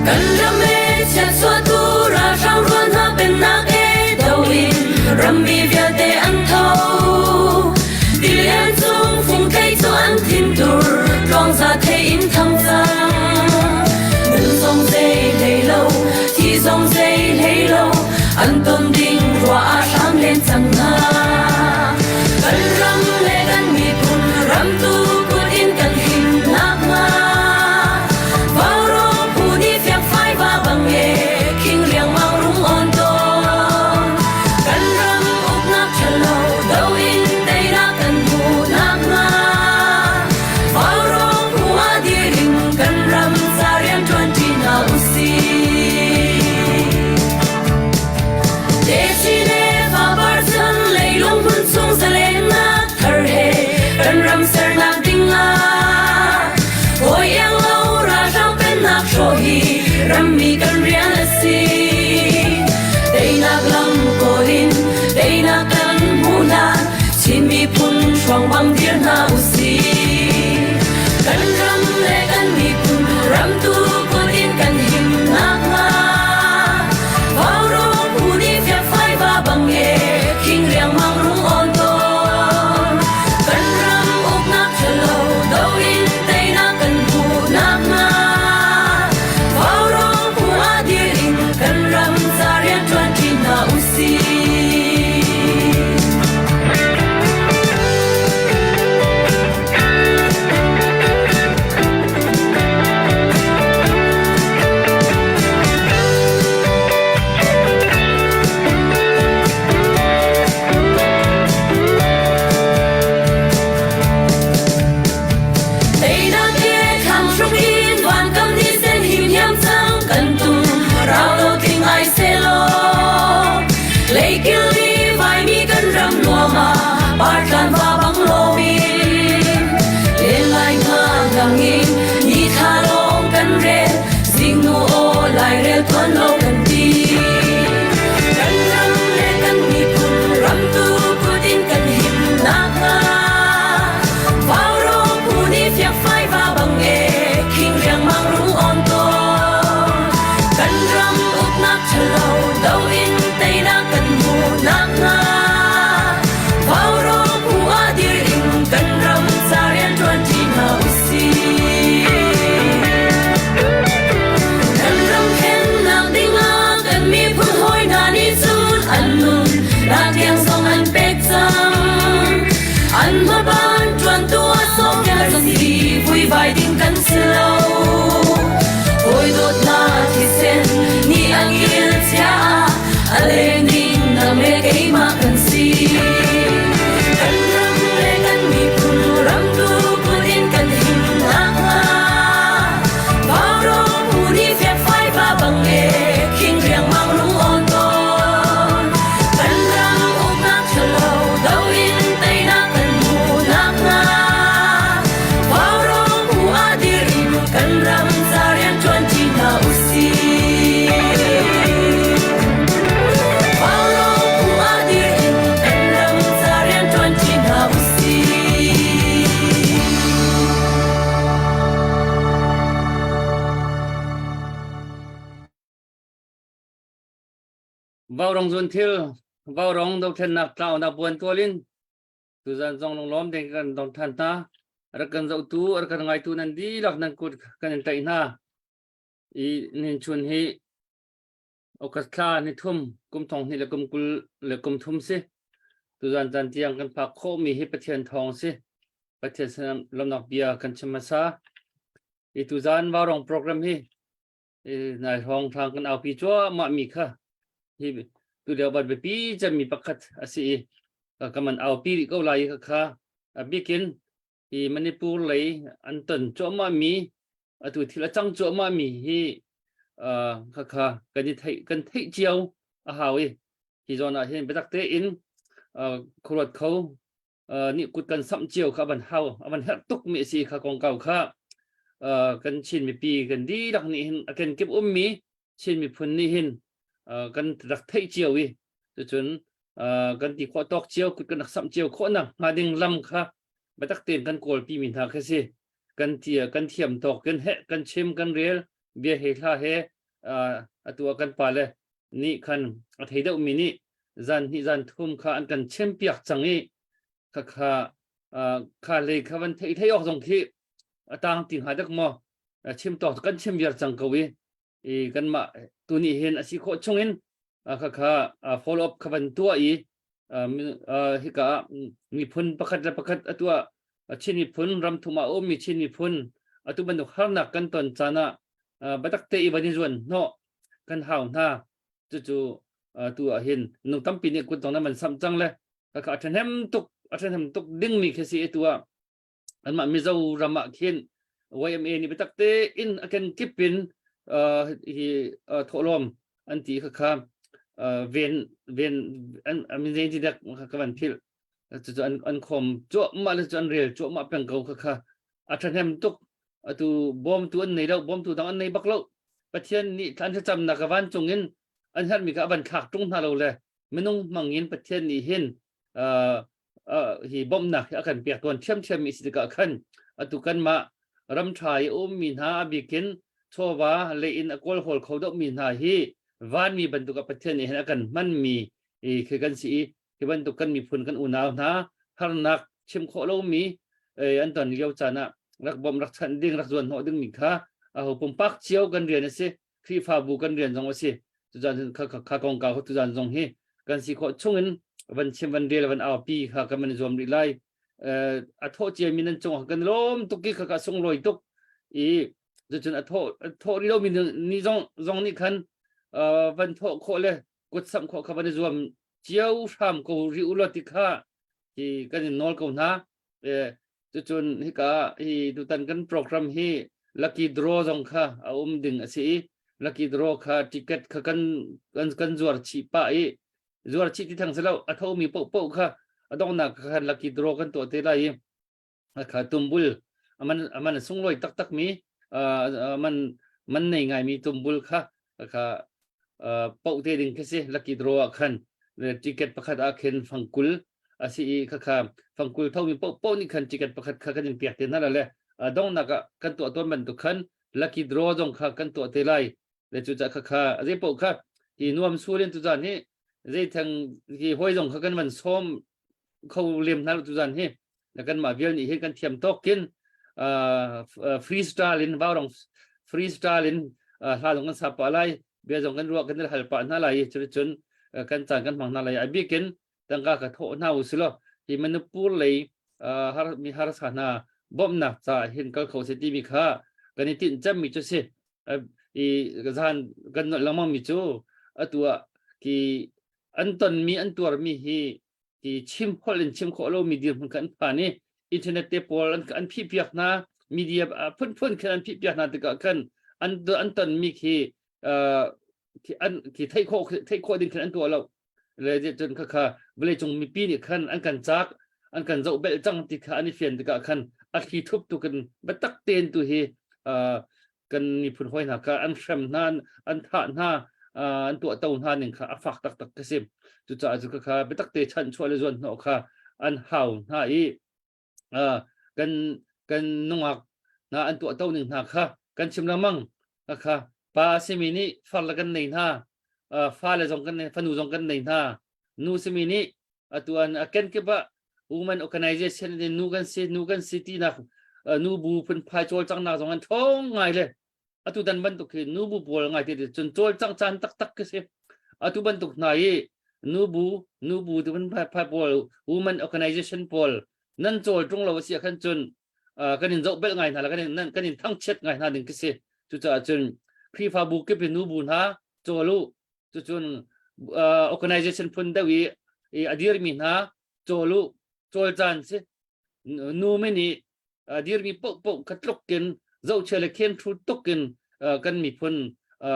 Kan ram e chiatchuahtu ralhrang rual hna pennak e do in rammi vialte an tho. Tilian cung fungthei cu an thintur tluangza thei in thang cang. Nun zong zei hlei lo, thi zong zei hlei lo, an ton ding ruah ah hram len cang hna. Kan ram le kan miphun ramtu kut in kan him nakhnga Vaurawng phu nih fiangfai va bang e khing riangmang rung on tawn. Kan ram uknak ṭhalo do in teinak kan hmuh nakhnga Vaurawng phu ah dir in kan ram ca rian ṭuanṭi hna usih. Desi le fapar chan leilung hmun chung zalennak thar he kan ram sernak ding ah hawi iang lo ralhrang pennak hrawh hi rammi kan rian a si. Teinak lam kawl in teinak kan hmuh hlan Chin miphun hruang bang dir hna usih. Kan ram le kan miphun ramtu kut in kan him nakhnga Vaurawng phu nih fiakfai va bang e khing riangmang rung on tawn. Kan ram uknak ṭhalo do in teinak kan hmuh nakhnga Vaurawng phu ah dir in kan ram ca rian ṭuanṭi hna usih. Teinak he thlang hruk in van kam ni sen him hiam cang kan tum rau lo tling ai selaw leikil ni vaimi kan ram nuam ah partlan va bang lomin len lai nga langin ni thla lawng kan rel zingnu aw lairel tuan lo kan ti kan ram le kan miphun ramtu kut in kan him nakhnga Vaurawng phu nih fiakfai va bang e khing riangmang rung on tawn kan ram uknak ṭhalo do in teinak kan hmuh nakhnga Vaurawng phu ah dir in kan ram ca rian ṭuanṭi hna usih. Kan ram thlennak dingah kan miphun hawi hna nih cun an nun tiang zong an pek cang. An hmaban ṭuantu ah sawmkel si vuivai ding kan si lo. Hawi dawtnak thisen nih a ngil chia a len ding nang le keimah kan si. Kan ram le kan miphun ramtu kut in kan him nakhnga Vaurawng phu nih fiakfai va bang e khing riangmang lung awn tawn. Kan ram uknak ṭhalo do in teinak kan hmuh nakhnga Vaurawng phu ah dir in kan ram ca rian ṭuanṭi hna usih. Vaurawng phu ah dir in kan ram ca rian ṭuanṭi hna usih. Vaurong zun thil vaurong dothlennak tlaunak buan tual in tuzan zong lunglawm tein kan dong than hna rak kan zohtu rak kan ngaitu nan dihlak nan kut kan in tlaih hna i nin chun hi August thla ni thum kum thong hnih le kum kul le kum thum si tuzan caan tiang kan phak khawhmi hi Pathian thawng si Pathian sinah lawmnak bia kan chim hmasa i tuzan vaurong program hi nai hrawng thlang kan aupi cuahmah mi kha hi tu lio ban biapi cemmi pakhat a si i ka man aupi rih ko lai kha kha a bikin hi Manipur lei an ton cuahmah mi atu thil a cang cuahmah mi hi kha kha kan i theih kan theih cio a hau i hi zawn ah hin biatak tein khuaruat kho nih kut kan samh cio kha van hau a van herh tuk mi a si kha kongkau kha kan Chin mipi kan dihlak nih hin a kenkip ummi Chin miphun nih hin kan rak theih cio i cucun kan ti khawh tawk cio kut kan rak samh cio khawh nak hnga ding lam kha biatak tein kan kawlpi mi hna khi si kan tia kan thiam tawk kan heh kan chim kan rel. Bia he hla he atu ah kan pale nih khan a thei deuhmi nih zan hnih zan thum kha an kan chimpiak cang i khakha kha lei kha van thei thei awk zong khi a tang ti hnga dek maw chim tawk kan chim viar cang ko i i kanmah tuni hin a si khawh chungin khakha follow up kha van tuah i hika miphun pakhat le pakhat atu ah Chin miphun ram thum ah ummi Chin miphun atu bantuk harnak kan ton caan ah biatak te i van i zuan hnawh kan hau hna. Cucu tu ah hin nung tampi nih kut zong nan van samh cang le khakha a ṭhahnem tuk a ṭhahnem tuk dingmi khi si i tu ah anmah Mizoram ah khin YMA nih biatak tein a kenkip in hi thawhlawm an ti khakha ven ven an min zein ti dek ka van philh. Cucu an khawm cuahmah le cu an rel cuahmah peng ko khakha a ṭhahnem tuk. Atu bawmtu an nei lo, bawmtu dang an nei bak lo. Pathian nih thlan thlacamnak a vancung in an herhmi kha a van thlak ṭung hna lo le minung hmang in Pathian nih hin hi bawmhnak hi a kan pek tawn ṭhiamṭhiammi si tikah khan atu kanmah ram ṭha i a ummi hna a bikin chawva lei in a kawlhawl kho deuhmi hna hi vanmi bantuk ah Pathian nih hin a kan hmanmi khi kan si i hi bantuk kan miphun kan unau hna harnak chim khawh lomi an ton lio caan ah rak bawmh rak chanh ding rak zuan hnawh dingmi kha aho pumpak cio kan rian a si. Khrihfabu kan rian zong a si. Tuzan kha kha kongkau tuzan zong hi kan si khawh chungin van chim van rel van aupi kha kan van zuam rih lai. A thawh ciami nan cung kan lawm tuk i kha ka sunglawi tuk i cucun a thawh thawh rih lomi ni zong zong nih khan van thawh khawh le kut samh khawh kha van i zuam cio hram ko rih u law ti kha hi kan in nawl ko hna. Cucun hika hi tutan kan program hi lucky draw zong kha a um ding a si i lucky draw kha ticket kha kan kan kan zuar chih pah i zuar chih ti thang si lo, a thomi paohpaoh kha a donghnak khan lucky draw kan tuah te lai i kha tumbul aman aman sunglawi taktak mi man man nei ngai mi tumbul kha kha poh te ding khi si. Lucky draw ah khan ticket pakhat ah khin fangkul a si i khakha fangkul thomi poh poh nih khan ticket pakhat kha kan in pek te hna le donghnak ah kan tuah tawn bantuk khan lucky draw zong kha kan tuah te lai le cu ca khakha zei poh kha hi nuam sulin tu zan hi zei theng hi hoi zong kha kan van sawm kho lem hna tu zan hi na kan mah vial nih hin kan thiam tawk kin freestyle in vaurong freestyle in hla zong kan sa pa lai, bia zong kan ruah kan hal pa hna lai. Cu cun kan caan kan hmang hna lai. A bikin tangka ka thawh hna u silo hi Manipur lei har mi harsa hna bawmhnak ca hin kal kho se timi kha kan i tinh cem mi cu si i zan kan nolh lengmang mi cu atu ah ki an ton mi an tuar mi hi ti chim holh in chim khawh lomi dirhmun kha an phan i internet te pawl an an phih piak hna, media phunphun khin an phih piak hna tikah khan an an tonmi khi an khi theih khawh theih khawh ding khin an tuah lo le cun kha kha vawleicung mipi nih khan an kan cak an kan zoh bel cang ti kha an i fian tikah khan a thli thup tu kan biatak tein tu hi kan miphun hawi hna kha an hrem hna, an thah hna, an tuahto hna ning kha a fak taktak ka si. Cucaah cu kha biatak te chan chuah le zuan hnawh kha an hau hna i kan kan nungak hna an tuahto ning hna kha kan chim lengmang kha. Pa simi nih far le kan nei hna, fa le zong kan nei, fanu zong kan nei hna. Nu simi nih atu an a kenkip ah women organization in nu kan si, nu kan si tinak nu bu phunphai cawlcanghnak zong an ṭhawng ngai le atu dan bantuk hi nu bu pawl ngai te cun cawlcangh caan taktak khi si. Atu bantuk hna i nu bu nu bu tu phunphai pawl, women organization pawl nan cawl ṭung lo a si ah khan cun kan in zoh bel ngai hna la, kan in kan in thangchiat ngai hna ding khi si. Cucaah cun Khrihfabu kip in nu bu hna cawl u. Cucun organization phun deuh i a dirmi hna cawl u, cawl caan si. Nu mi nih a dirmi paohpaoh kha tluk in zohchia le khen thu tuk in kan miphun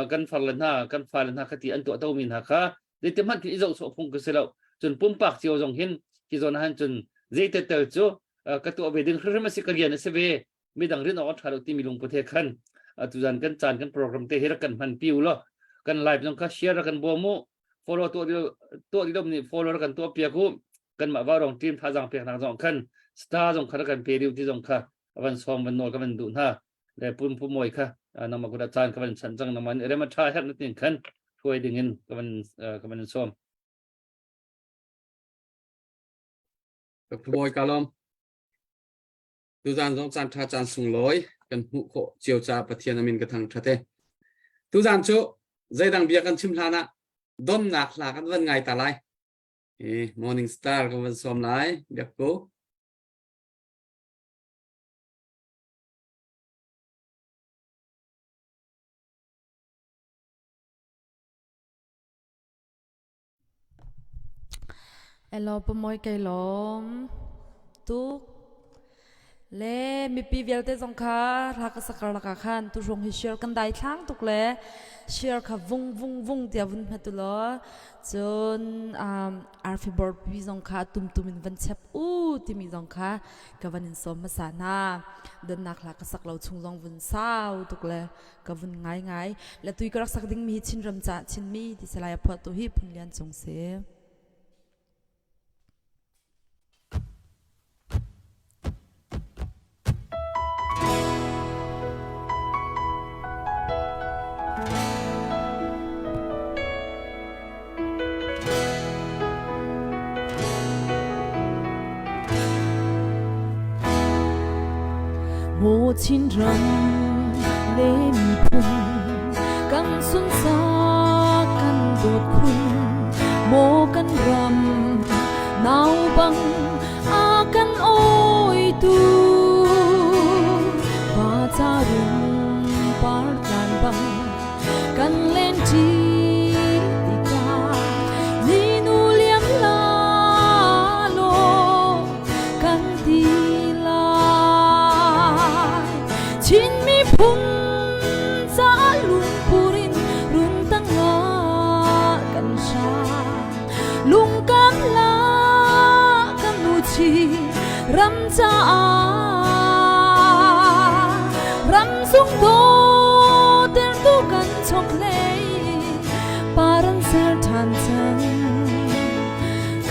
kan farle hna kan fale hna kha ti an tuah tomi hna kha zeiti hmanh khi i zoh sawh phung ka si lo. Cun pumpak cio zong hin hi zawn ah cun zeite tel cu ka tuah ve ding hrimhrim a si, ka rian a si ve, midang rin awk a ṭha lo timi lungput he khan tuzan kan caan kan program te hi rak kan hman pi u law kan live zong kha share rak kan bawm u, follow tuah tuah dih nih follow rak kan tuah piak u. Kanmah Vaurong team thazaang peknak zong khan star zong kha rak kan pe riu ti zong kha van sawm van nawl ka van duh hna le pum pu mawi kha. Nangmah kut ah caan ka van chan cang nangmah nih rem a ṭha herh na tin khan hruai ding in ka van in sawm. Dr. Bawi ka lawm. Tuzan zong caan ṭha caan sunglawi kan hmuh khawh cio caah Pathian amin ka thangṭhat e. Tuzan cu zeidang bia kan chim hlan ah donnak hla kan van ngai ta lai. Morning Star kan van sawm lai. Biak ko. Elaw pamawi kai lawm tuk. Le mipi vialte zong kha hla ka sak karlak ah khan tuhrung hi share kan dai thlang tuk le share kha vung vung vung tiah vun hmet u law cun arfi board pi zong kha tum tum in van chep u timi zong kha ka van in sawm hmasa hna. Donnak hla ka sak lo chung zong vun sau tuk le ka vun ngai ngai. Le tui ka rak sak dingmi hi Chinram ca Chinmi ti salai a phuahtu hi Phun Lian Cung si. Maw Chinram le miphun kan sunsak kan dawt khun maw kan ram nau bang a kan awitu pa ca rung par tlan bang kan len ṭi tikah ninu liam la law kan ti lai. Chin miphun ca lungpur in run tangah kan hram lungkam la kan nu chin ram caah ram sung dawter tu kan chokhlei paran ser ṭhan cang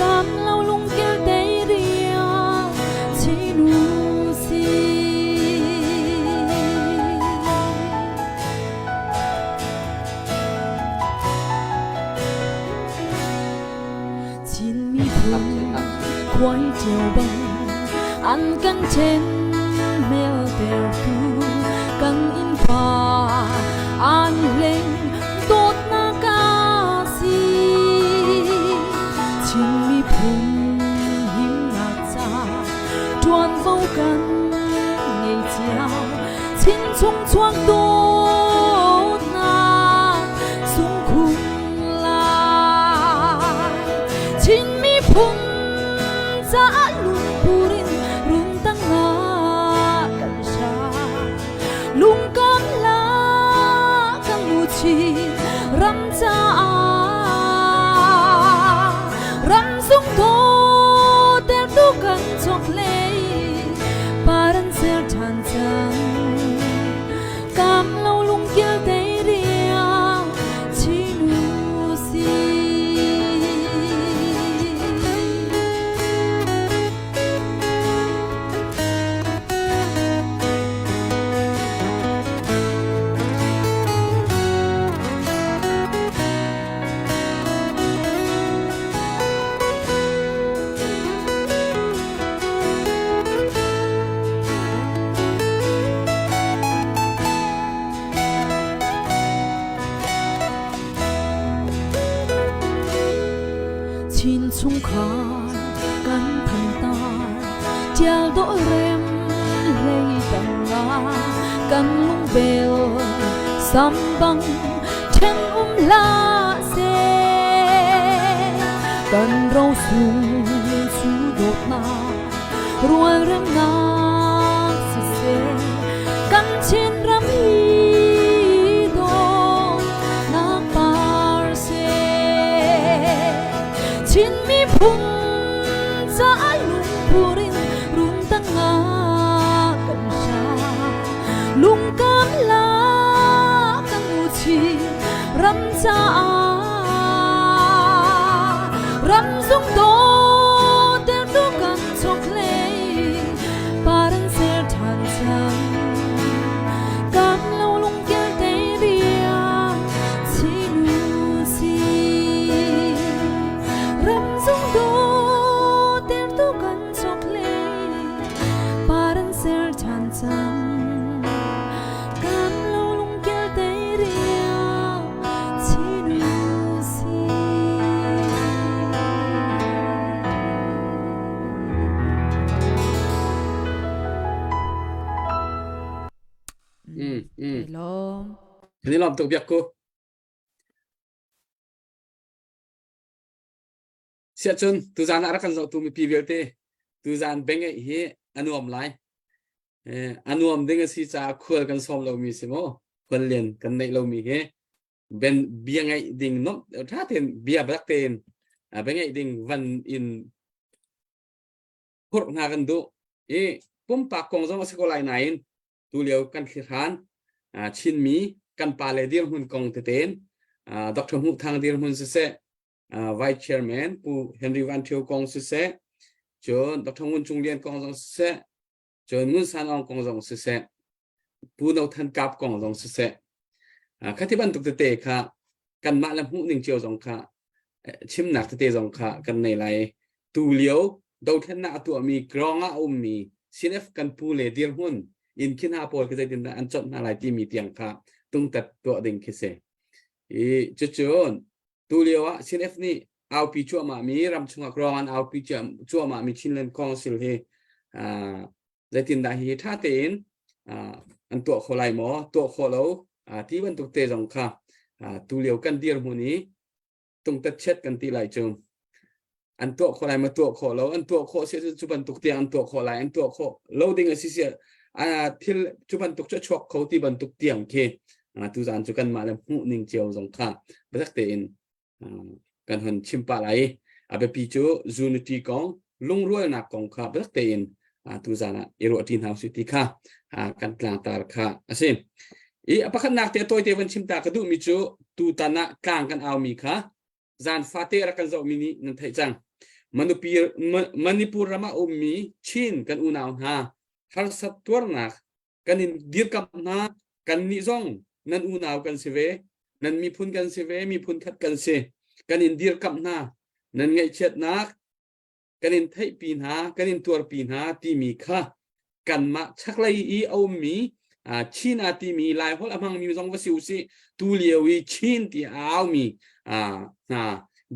kam lo lungkil te ria chinu si. Chin miphun khuai ṭio bang an kan ṭhen meltertu kan innpa an hleng dawtnak a si. Chin miphun himnak ca ṭuanvo kan ngei cio. Chin chung chuak dawtnak sungkhun lai. Chin miphun caah lungpur in run tangah kan hram. Lungkam la kan luchin ram caah ram sung dawter tu kan chokhlei paran ser ṭhan cang. Kam lo lungkil te riang chinu si. Chin chungkhar kan thantar tial dawh rem hlei tangah kan lungbel sambang then um hlah seh kan rosung cu dawtnak rualremnak siseh kan Chinram hi dawtnak par seh. Chin miphun caah lungphur in run tangah kan hram lungkam la kan u Chin ram caah ram zung dawter tu kan chokhlei paran ser ṭhan cang kam lo lungkel. Mm, mm. Lawm. Kan i lawm tuk biak ku. Siahcun tuzan ah rak kan zohtu mipi vialte tuzan bengeih hi a nuam lai. Eh, a nuam ding a si caah khual kan sawm lomi si maw? Khual lian kan neih lomi hi ben bia ngeih ding nom tha tein bia bak tein bia ngeih ding van in phurh hna kan duh. I pumpak kong zong a si ko lai nain tulio kan thlihran Chinmi kan pa le dirhmun kong teten Dr. Hmuh Thang dirhmun siseh Vice Chairman Pu Henry Van Thio kong siseh cun Dr. Ngun Cung Lian kong zong siseh cun Ngun San Aung kong zong siseh Pu No Than Kap kong zong siseh khati bantuk tete kha kanmah le hmuh ning cio zong kha chimnak tete zong kha kan nei lai tu lio dothlennak a tuahmi grong ah a ummi CNF kan pu le dirhmun in khi hna pawl khi zeitindah an chawnh hna lai timi tiang kha tungtat tuah ding khi si i cucun tu lio ah CNF nih aupi cuahmah mi ram chungah grong an aupi cuahmah mi Chinland Council hi zeitindah hi ṭha tein an tuah kho lai maw tuah khawh lo ti bantuk te zong kha tu lio kan dirhmun i tungtat chet kan ti lai cu an tuah khawh lai ma tuah khawh lo an tuah khawh si cu bantuk tiang an tuah khawh lai an tuah khawh lo ding a si si thil cu bantuk cu chuak kho ti bantuk tiang khi tu zan cu kanmah le hmuh ning cio zong kha biatak tein kan hun chim pah lai a biapi cu unity kong lungrualnak kong kha biatak tein tu zan ah i ruah ṭi hna usih ti kha kan tlangtar kha a si. I a pakhatnak te tawite van chim ta ka duhmi cu tutan ah tlang kan aumi kha zan fate rak kan zohmi nih nan theih cang. Manipur ram ah ummi Chin kan unau hna harsat tuarnak kan in dirkamh hna kan nih zong nan unau kan si ve nan miphun kan si ve miphun khat kan si kan in dirkamh hna nan ngaihchiatnak kan in theihpi hna kan in tuarpi hna timi kha kanmah chaklei i a ummi Chin a timi Laiholh a hmangmi zong va si usih tu lio i Chin ti a aumi hna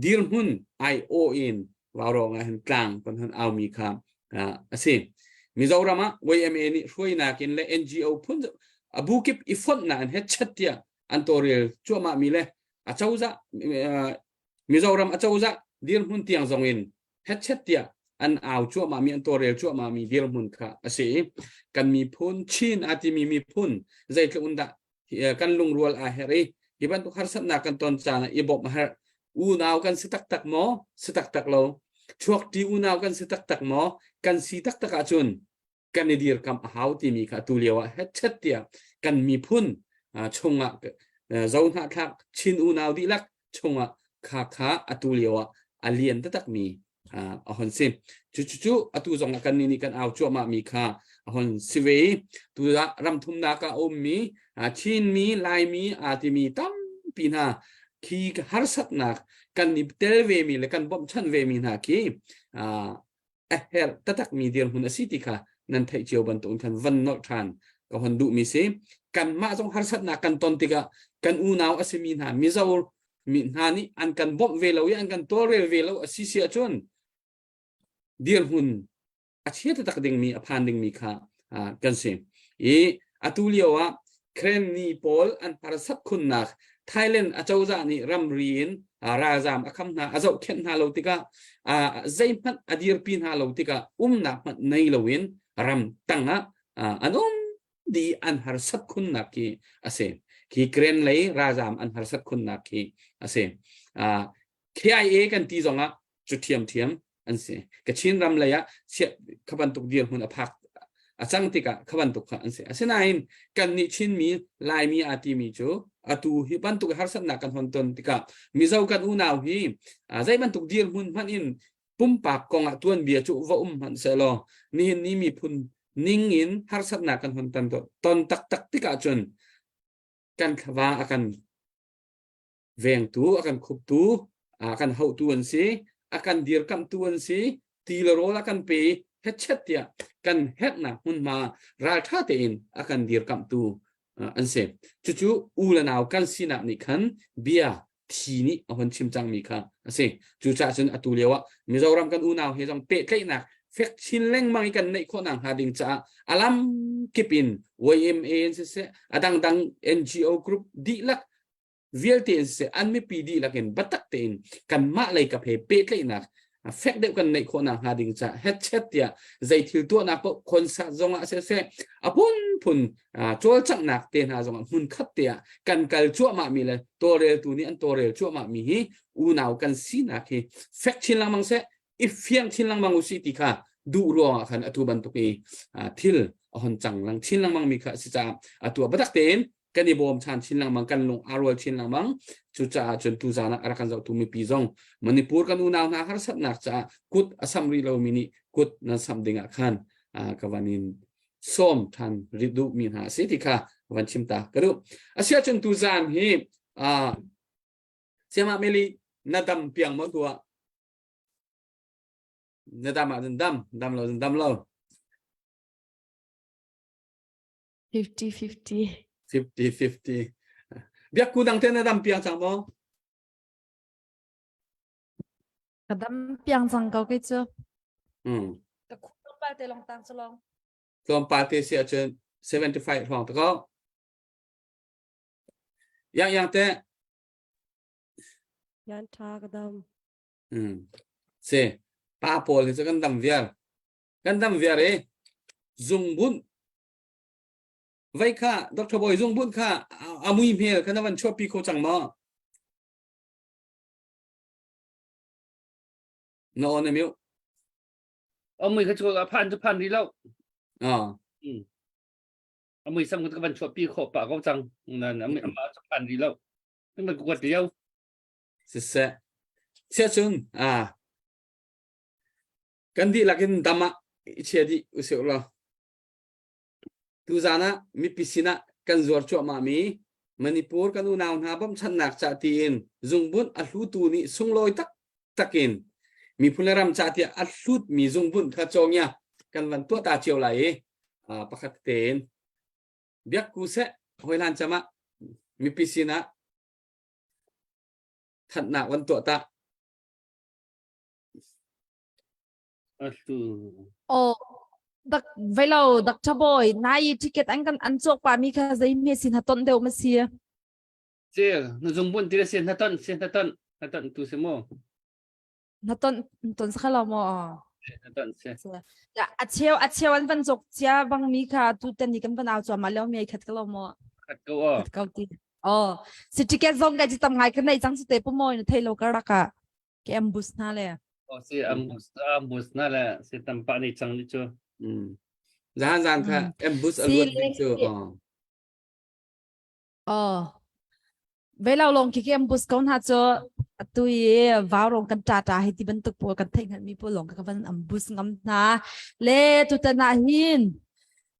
dirhmun ai aw in vaurawng ah hin tlang kan hun aumi kha a si. Mizoram ah YMA nih hruainak in le NGO phun abu kip i fonhnak in hetchat tiah an tawlrel cuahmah mi le acozah Mizoram acozah dirhmun tiang zong in hetchet tiah an au cuahmah mi an tawlrel cuahmah mi dirhmun kha a si i kan miphun Chin a timi miphun zeitluk in dah kan lungrual aa herh i hi bantuk harsatnak kan ton caan ah i bawmh a herh unau kan si taktak maw si taktak lo chuakṭi unau kan si taktak maw kan si taktak ahcun kan i dirkamh a hau timi kha atu lio ah hetchet tiah kan miphun chungah zo hnahthlak Chin unau dihlak chungah kha kha atu lio ah a lian taktak mi a hon si cu cu cu atu zong ah kan nih nih kan au cuahmah mi kha a hon si ve i tu ah ram thumnak ah a ummi Chinmi Laimi aa timi tampi hna khi harsatnak kan i tel ve mi le kan bawmhchanh ve mi hna khi a herh taktak mi dirhmun a si ti kha nan theih cio bantuk in khan van nolh ṭhan ka hon duhmi si kanmah zong harsatnak kan ton tikah kan unau a simi hna Mizo mi hna nih an kan bawmh ve lo i an kan tawlrel ve lo a si si ahcun dirhmun a chia taktak dingmi a phan dingmi kha kan si i atu lio ah Krenni pawl an harsat khunnak Thailand acozah nih ramri in ralzam a kham hna a zohkhenh hna lo tikah zeihmanh a dirpi hna lo tikah umnak hmanh nei loin ram tangah an um di an harsat khunnak khi a si khi Kren lei ralzam an harsat khunnak khi a si KIA kan ti zongah cu ṭhiamṭhiam an si. Kachin ram lei ah kha bantuk dirhmun a phak a cang tikah kha bantuk kha an si. Asinain kannih Chinmi Laimi aa timi cu atu hi bantuk harsatnak kan hon ton tikah Mizo kan unau hi zei bantuk dirhmun hmanh in pumpak kong ah tuanbia cu va um hmanh sehlaw nihin ni miphun ning in harsatnak kan hon ton ton taktak tikah cun kan thlava a kan vengtu a kan khuptu a kan hauhtu an si a kan dirkamhtu an si ti le rawl a kan pe hetchet tiah kan herhnak hmunhma ralṭha tein a kan dirkamhtu an si cucu u le nau kan sinak nih khan bia thi nih a hun chim cangmi kha a si cucaah cun atu lio ah Mizoram kan unau he zong pehtlaihnak fek chin lengmang i kan neih khawh nak hnga ding caah a lam kip in YMA in siseh adangdang NGO group dihlak vialte in siseh an mipi dihlak in biatak tein kanmah lei kap he pehtlaihnak fek deuh kan neih khawh nak hnga ding caah hetchet tiah zei thil tuahnak paoh concert zongah siseh a phunphun cawlcanghnak te hna zongah hmun khat te ah kan kal cuahmah mi le tawlreltu nih an tawlrel cuahmah mi hi unau kan sinak hi fek chin lengmang seh i fiang chin lengmang usih ti kha duh ruangah khan atu bantuk i thil a hon cang lang chin lengmang mi kha a si caah atu ah biatak tein kan i bawm chan chin lengmang kan lung aa rual chin lengmang. Cucaah cun tuzan ah a rak kan zohtu mipi zong Manipur kan unau hna harsatnak caah kut a sam rih lomi nih kut nan sam ding ah khan ka van in sawm than rih duh mi hna a si ti kha van chim ta ka duh. Asiahcun tuzan hi Siamah Meli na dam piang maw tuah? Na dam ahcun dam, dam lo cun dam lo. 50-50. 50-50. Biak ku dang te na dam piang cang maw? Ka dam piang cang ko kei cu. Ka khu tlawmpal te long tang cu long. Tlawmpal te si ahcun 75 hrawng te ko. Yang yang te. Yan tha ka dam. Se pa pawl hi cu kan dam viar. Kan dam viar i zungbun vai kha Dr. Boy zungbun kha amui hmel kha na van chuahpi kho cang maw? Na on emiu. Amui kha chu a phan chu phan ri lo. Ah. Amui sam ka van chuahpi kho pa ko cang. Nan amui ama chu phan ri lo. Nan kuat lio. Siseh. Siahcun ah kan dihlak in dam ah i chia dih usih law tuzan ah mipi sinah kan zuar cuahmah mi Manipur kan unau hna bawmhchanhnak ca tiin zungbunh a hlutu nih sunglawi taktak in miphun le ram ca tiah a hlutmi zungbunh kha cawngia kan van tuah ta cio lai i pakhat tein biak ku seh hoi hlan cam ah mipi sinah thanhnak van tuah ta. Atu. Oh, dak velo dak chaboy nai ticket an kan an chok pa mi kha zei me sin ha ton deuh ma si. Ce na zung bun ti sin ha ton sin ha ton ha ton tu se mo. Na ton ton sa lo mo. Na ton se. Ya a cheu a cheu an van chok chia bang mi kha tu ten ni kan van au chwa ma lo me khat ka lo mo. Khat ko o. Khat ko ti. Oh, si ticket zong ka ji tam ngai ka nei chang su te pu moi na thei lo ka raka. Ke ambus na le. Oh si ambus ambus na le si tampa ni chang ni chu. Zan zan kha ambus a luat ding chu. Oh. Oh. Velo long ki ke ambus ko na chu atu i vau rong kan ta ta hi ti bantuk pawl kan theih hngalh mi pawl lawng ka van ambus ngam hna le tutan ah hin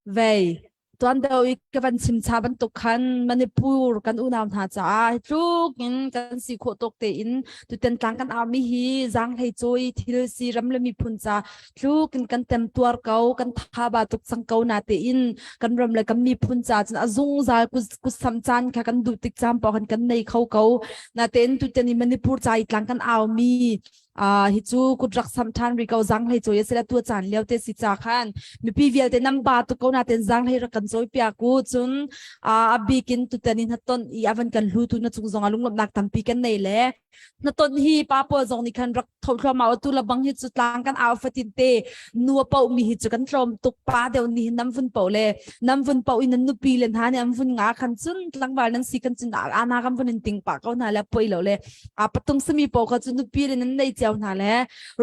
vei Tuan deuh i ka van chim cha bantuk khan Manipur kan unau hna caah tluk in kan si khawh tawk tein tutan tlang kan army hi zaanghlei cawi thil si ram le miphun ca tluk in kan temtuar ko kan thaba tuk cang ko na tein kan ram le kan miphun ca cun a zungzal kutsam caan kha kan duh tik caan paoh kan kan nei kho ko na tein tutan i Manipur ca i tlang kan au mi Hi cu kut rak sam ṭhan ri ko zang hlei cawi a si le tu caan lio te si ca khan mipi vialte nan ba tu ko na ten zang hlei rak kan cawi piak u cun a bikin tutan in haton i avan kan hlu tu na cung zong ah lunglawmhnak tampi kan nei le na ton hi pa pawl zong nih khan rak tho thluahmah tu la bang hi cu tlang kan au fatin te nu a poh mi hi cu kan tlawm tuk pa deuh ni nam vun po le nam vun po in nan nupi le hna nih an vun nga khan cun tlangval nan si kan cun ana kan vun in ting pa ko hna le poi lo le a patung sami po kha cu nupi le nan nei cio hna le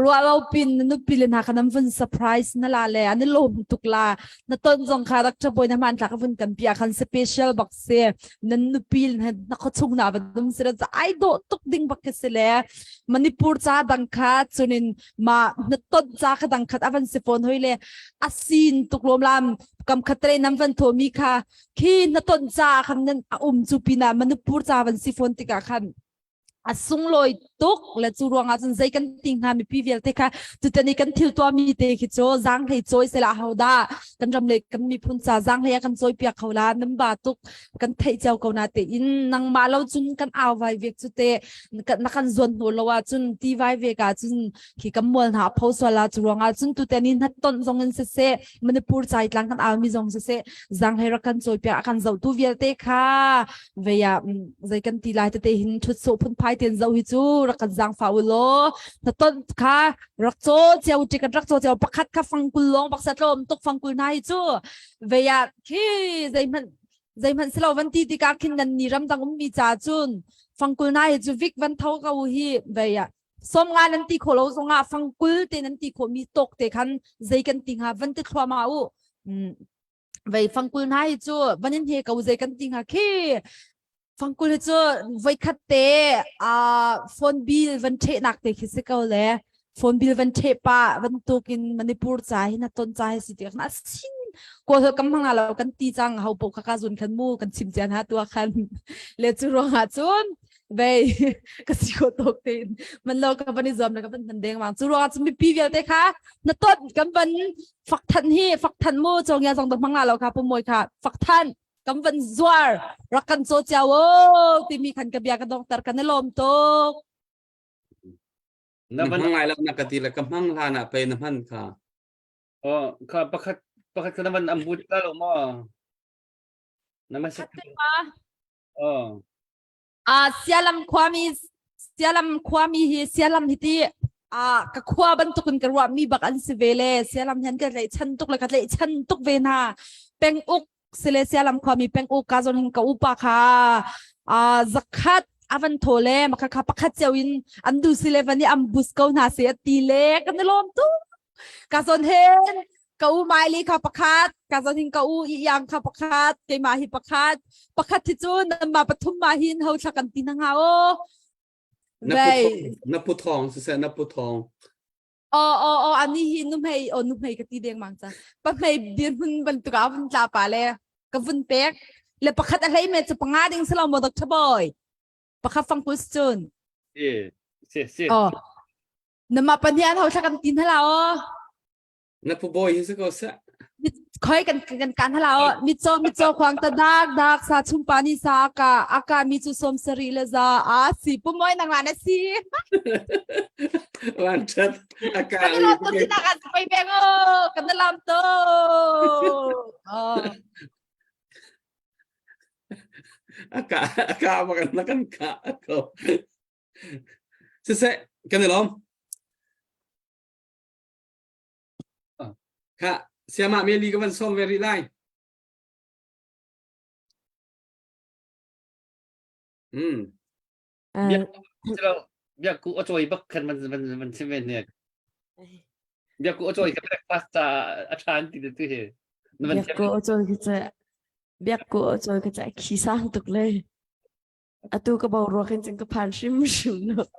ruah lo pin na nupi le hna kha nan vun surprise na la le an i lawm tuk la na ton zong kha rak ṭhabawi na hman tlak vun kan pia khan special bak si nan nupi le na khuachung na va dum si le ai dawh tuk ding bak si le Manipur ca dang kha cunin ma na ton ca kha dang khat avan si phone hoi le asin tuk lom lam kam khatre nam van tho mi kha khi na ton ca khan nan a um chu pina Manipur ca van si phone tikah khan a sunglawi tuk le cu ruangah cun zei kan ti hnga mipi vialte kha tutan i kan thil tuahmi te khi cu zaanghlei cawi sela ho dah kan ram le kan miphun ca zaanghlei a kan cawi piak kho la nan ba tuk kan theih cio ko na te in nangmah lo cun kan au vai vek cu te na kan zuan hnu lo ah cun ti vai vek ah cun khi kan mual hna pho sual ah cu ruangah cun tutan i hnat ton zong in siseh Manipur chai tlang kan au mi zong siseh zaanghlei rak kan cawi piak a kan zohtu vialte kha vei ah zei kan ti lai tete hin thut sawh phunphai ten zo hi cu rak kan zaangfah u law na ton kha rak caw cio ti kan rak caw cio pakhat kha fangkul lawng baksa tlawm tuk fangkul hna hi cu vei ah khi zeihmanh zeihmanh silo van ti tikah khin nan ni ramdang ummi ca cun fangkul hna hi cu vik van tho ko hi vei ah 50 nan ti kho lo zongah fangkul te nan ti khawh mi tawk te khan zei kan ti hnga van ti thluahmah u vei fangkul hna hi cu van in he ko zei kan ti hnga khi fangkul hi cu voikhat te a phone bill van ṭheh nak te khi si ko le phone bill van ṭheh pa bantukin Manipur ca hi na ton ca hi si ti na sin ko kam hmang lo kan ti cang ho po kha ka zun khan mu kan chim cian ha tua khan le cu ruangah cun vei ka si ko tok tein man lo ka van i zuam le ka van hman deng mang cu ruangah cun mipi vialte kha na tot kan van fak than hi fak than mu chongya zong do hmang la lo kha pumoi kha fak than kan van zuar rak kan caw ciao o timi khan ka bia ka dongter kan i lawm tuk na hmang lai lo na ka ti le ka hmang hlan ah pe na hman kha oh kha pakhat pakhat ka na van am but la lo ma na ma oh Ah Sialam khuami Sialam khuami hi Sialam hi ti ah ka khua bantukin ka ruahmi bak an si ve le Sialam hian ka tlaihchan tuk le ka tlaihchan tuk ve hna. Penguk sile Sialam khuami penguk ka zawn hin ka upa kha ah zakhat avan tho le makha kha pakhat cio in an du sile van i am bus ko hna se ati le kan i lawm tuk. Ka zawn hin ka u Miley kha pakhat, ka zawn hin ka u Iyang kha pakhat, keimah hi pakhat. Pakhat hi cu nanmah pathum ma hin ho thla kan ti hna hnga o. Na pu thong, na pu thong siseh na pu thong. O o o ani hi nu hmei o nu hmei ka ti deng mang cha. Pa hmei dirhmun bantuk ah vun tla pa le ka vun pek. Le pakhat a hlei me cu panga ding selo mo Dr. Boy. Pakhat fang pus cun. Si si si. Oh. Nama panian ho thla kan tin hala o. Na pu bawi hi si ko seh. Khoi kan kan kan hala o. Mitcaw mitcaw khuang ta dak dak sa chumpa ni sa aka aka mi cu som sari le za a si pu moi nang la na si. Wan chat aka. Kan lam to tina kan pai beng o. Kan lam to. Aka aka makan na kan ka ko. Siseh, kan i lawm. Kha, siamah meli ka van sawm ve rih lai. Hmm. Biak ku a cawi bak khan van van van sim ve ne. Biak ku a cawi ka breakfast ta a than ti tu he. Biak ku a cawi ka ca biak ku a cawi ka ca khi sang tuk le. Atu ka boruak in cun ka phan hrimhrim lo.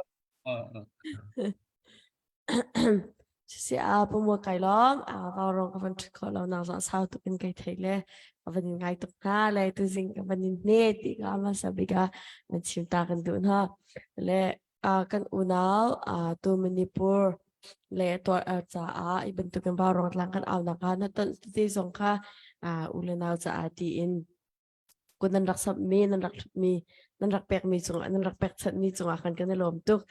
Sisi a pumua kai lawm a vaurawng ka van ṭhut khawh lo nak zong sau tuk in kai thei le ka van in ngai tuk hna le tuzing ka van in hne ti ka hmasa bik ah van chim ta kan duh hna le kan unau tu Manipur le tuar caah i bantukin vaurawng tlang kan au nak ah na ton te zong kha u le nau caah tiin kun nan rak samhmi nan rak hlutmi nan rak pekmi cungah nan rak pekchanhmi cungah khan kan i lawm tuk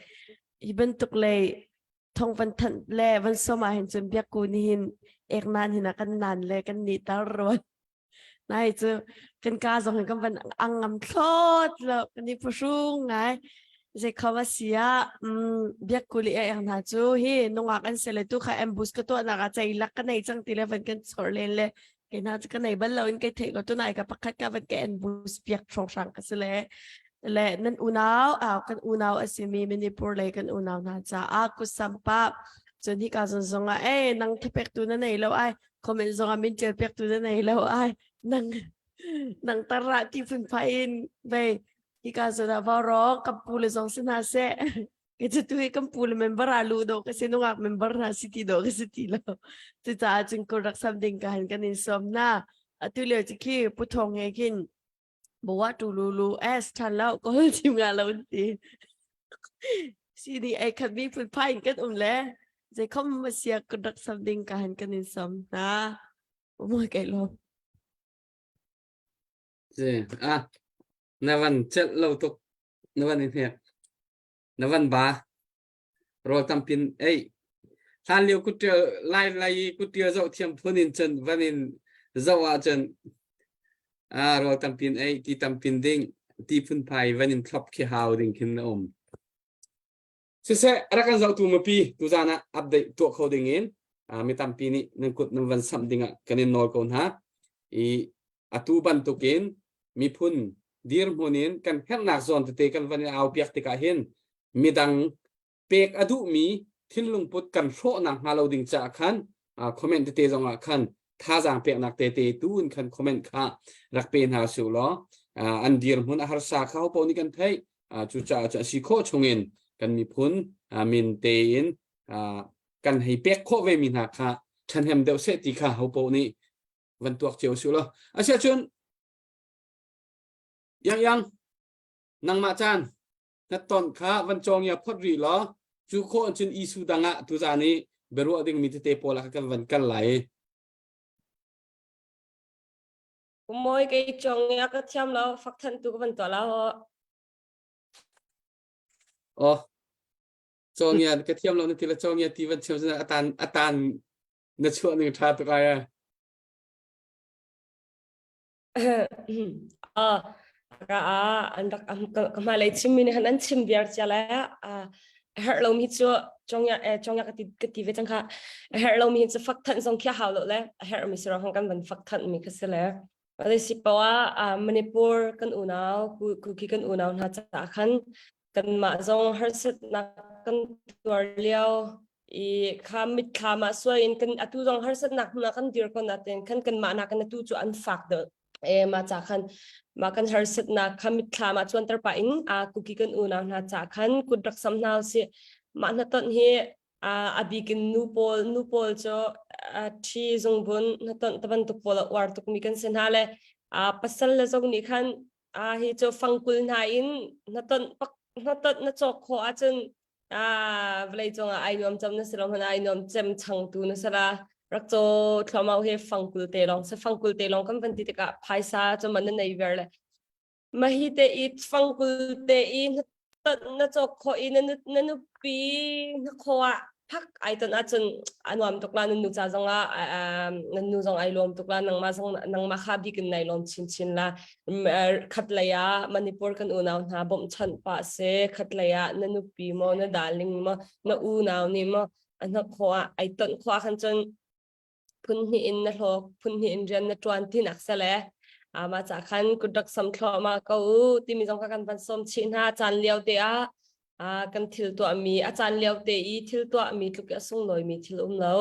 hi bantuk lei thong van thanh le van som ah hin cun biakku nih hin ek nan hin a kan nan le kan ni tar ruan nai cu kan ka zong hin kan van ang ngam thlot lo kan i phuhrung ngai zei khom a si ah biakku li ek hna cu hi nungak an se le tu kha ambush ka tuah nak ah cei lak ka nei cang ti le van kan chor len le Kei hna cu ka nei bal lo in kai theih ko tunai ka pakhat ka van ka en bus piak hrawnghrang ka si le le nan unau ah kan unau a simi Manipur lei kan unau hna caah kutsampa cun hika zon zong ah ei nang thapek tu na nei lo ai comment zong ah min ṭial piak tu na nei lo ai nang nang tarra ti phunphai in vei hika zon ah vaurawng ka pu le zong si hna seh Kei cu tu hi kan pu le member ah luh dawh ka si nungak member hna si ti dawh ka si ti lo. Cucaah cun kul rak sam ding ka han kan in sawm hna. Atu lio cu khi Pu Thawng he khin bawa tu lu lu es than lo ko chim nga lo ti. Si ni ai khat mi phunphai in kan um le zeikhom ma sia kan rak sam ding ka han kan in sam hna. Umoi kai lawm. Si ah na van celh lo tuk na van i hnek na van ba rawl tampin ei hlan lio kuttial lai lai i kuttial zoh thiam phun in cun van in zoh ahcun ah rawl tampin ei ti tampin ding ti phunphai van in thlop khi hau ding khin na um siseh rak kan zohtu mipi tuzan ah update tuah kho ding in mi tampi nih nan kut nan van samh ding ah kan in nawl ko hna i atu bantukin miphun dirhmun in kan herhnak zawn tete kan van i au piak tikah hin midang pek a duhmi thinlungput kan hrawhnak hnga lo ding caah khan comment tete zongah khan thazaang peknak tete tu in khan comment kha rak pe hna su law an dirhmun a harsa kha ho nih kan theih cucaah cu a si khawh chungin kan miphun min tein kan hei pek khawh ve mi hna kha ṭhahnem deuh seh ti kha ho paoh nih van tuak cio su law asiahcun yang yang nangmah caan na ton kha van cawng ya phot rih law cu khawh cun isu dang ah tuzan i biaruah ding mi tete pawl ah kan van kal lai. Moi kei chong ya ka thiam lo fak than tu ka van to la ho. Oh. Chong ya ka thiam lo na ti la chong ya ti van chim atan atan na chuah ning tha tuk ai. Ah, ka a an rak ka hmailei chimmi nih han an chim viar cia le a herh lomi cu chongya eh chongya ka ti ka ti ve cang kha a herh lomi cu fak thanh zong khi hau lo le a herh mi si rong kan van fak thanh mi kha si le ale si pawa Manipur kan unau kuki kan unau hna ca khan kanmah zong harsatnak kan tuar lio i kha mitthlam ah suai in kan atu zong harsatnak hmun ah kan dir ko natin khan kanmah nakin atu cu an fak deuh e ma cha khan ma kan harsatnak kha mitthlam ah chuanter pa in a kuki kan unau hna cha khan kut rak sam hna si mah hna ton hi a bikin nu pawl nu pawl cu thi zungbun hna ton tabantuk pawl a uar tuk mi kan si hna le a pasal le zong nih khan a hi cu fangkul hna in na ton pak na ton na cawk khawh ahcun a vawlei cungah ai nuam cem na si lo hmanh ai nuam cem changtu na si la rak caw thluamau hi fangkul te lawng se fangkul te lawng kan van ti tikah phaisa cu man na nei ver le mahi te i fangkul te i na na cawk khawh i na na nupi na khaw ah phak ai ton ahcun a nuam tuk la nan nu ca zong ah nan nu zong ai lawm tuk la nangmah zong nangmah kha bik in nai lawm chinchin la khat lei ah Manipur kan unau hna bawmhchanh pah se khat lei ah na nupi maw na darling maw na unau nih maw a hna khaw ah ai ton khawh ah khan cun phun hnih in na hlawk phun hnih in rian na ṭuan tinak sele mah ca khan kut rak sam thluahmah ko u timi zong kha kan van sawm chih hna caan lio te ah kan thil tuahmi a caan lio te i thil tuahmi tluk i a sunglawimi thil um lo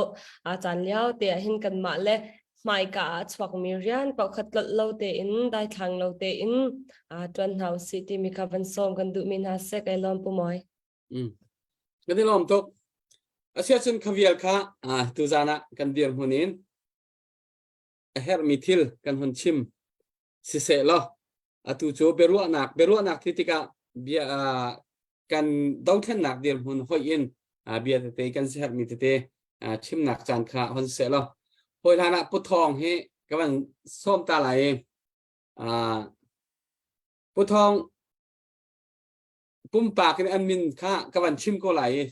a caan lio te ah hin kanmah le hmaika ah a chuakmi rian paoh khat tlolh lo tein daithlang lo tein ṭuan hna usih timi kha van sawm kan duhmi hna seh kai lawm pu Mawi. Mm. Kan i lawm tuk. Asiahcun khavial kha tuzan ah kan dirhmun in a herhmi thil kan hun chim siseh law atu cu biaruahnak biaruahnak ti tikah bia kan dothlennak dirhmun hoih in bia tete kan herhmi tete chimnak caan kha hon seh law hawi hlan ah Pu Thawng hi ka van sawm ta lai i Pu Thawng pumpak in an min kha ka van chim ko lai i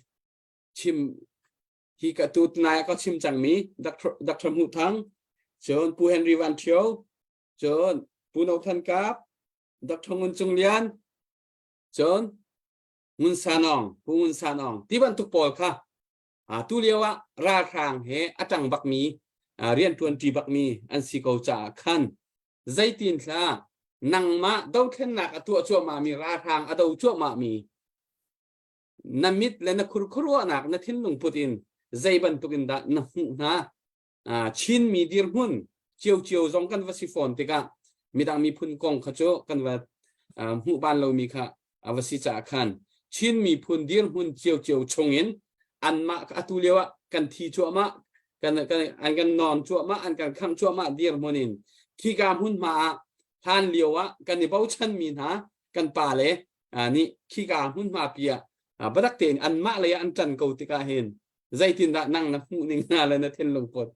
chim hi ka tu nai ka chim cangmi Dr. Dr. Hmuh Thang cun Pu Henry Van Thio cun Pu No Than Kap Dr. Ngun Cung Lian cun Ngun San Aung Pu Ngun San Aung ti bantuk pawl kha tu lio ah ralhrang he a ṭang bakmi rianṭuan ṭi bakmi an si ko caah khan zeitin thla nangmah dothlennak a tuah cuahmahmi ralhrang a do cuahmahmi na mit le na khurkhuruahnak na thinlung put in zei bantuk in dah na hmuh hna Chinmi dirhmun ciocio zong kan va si fawn tikah midang miphun kong kha cu kan va hmuh ban lomi kha a va si caah khan Chin miphun dirhmun ciocio chungin anmah atu lio ah kan thi cuahmah kan kan an kan nawn cuahmah an kan khangh cuahmah dirhmun in khika hmunhma ah hlan lio ah kan i bochan mi hna kan pa le nih khika hmunhma pi ah. Biatak tein anmah lei ah an ṭan ko tikah hin zeitindah nang na hmuh ning hna le na thinlung put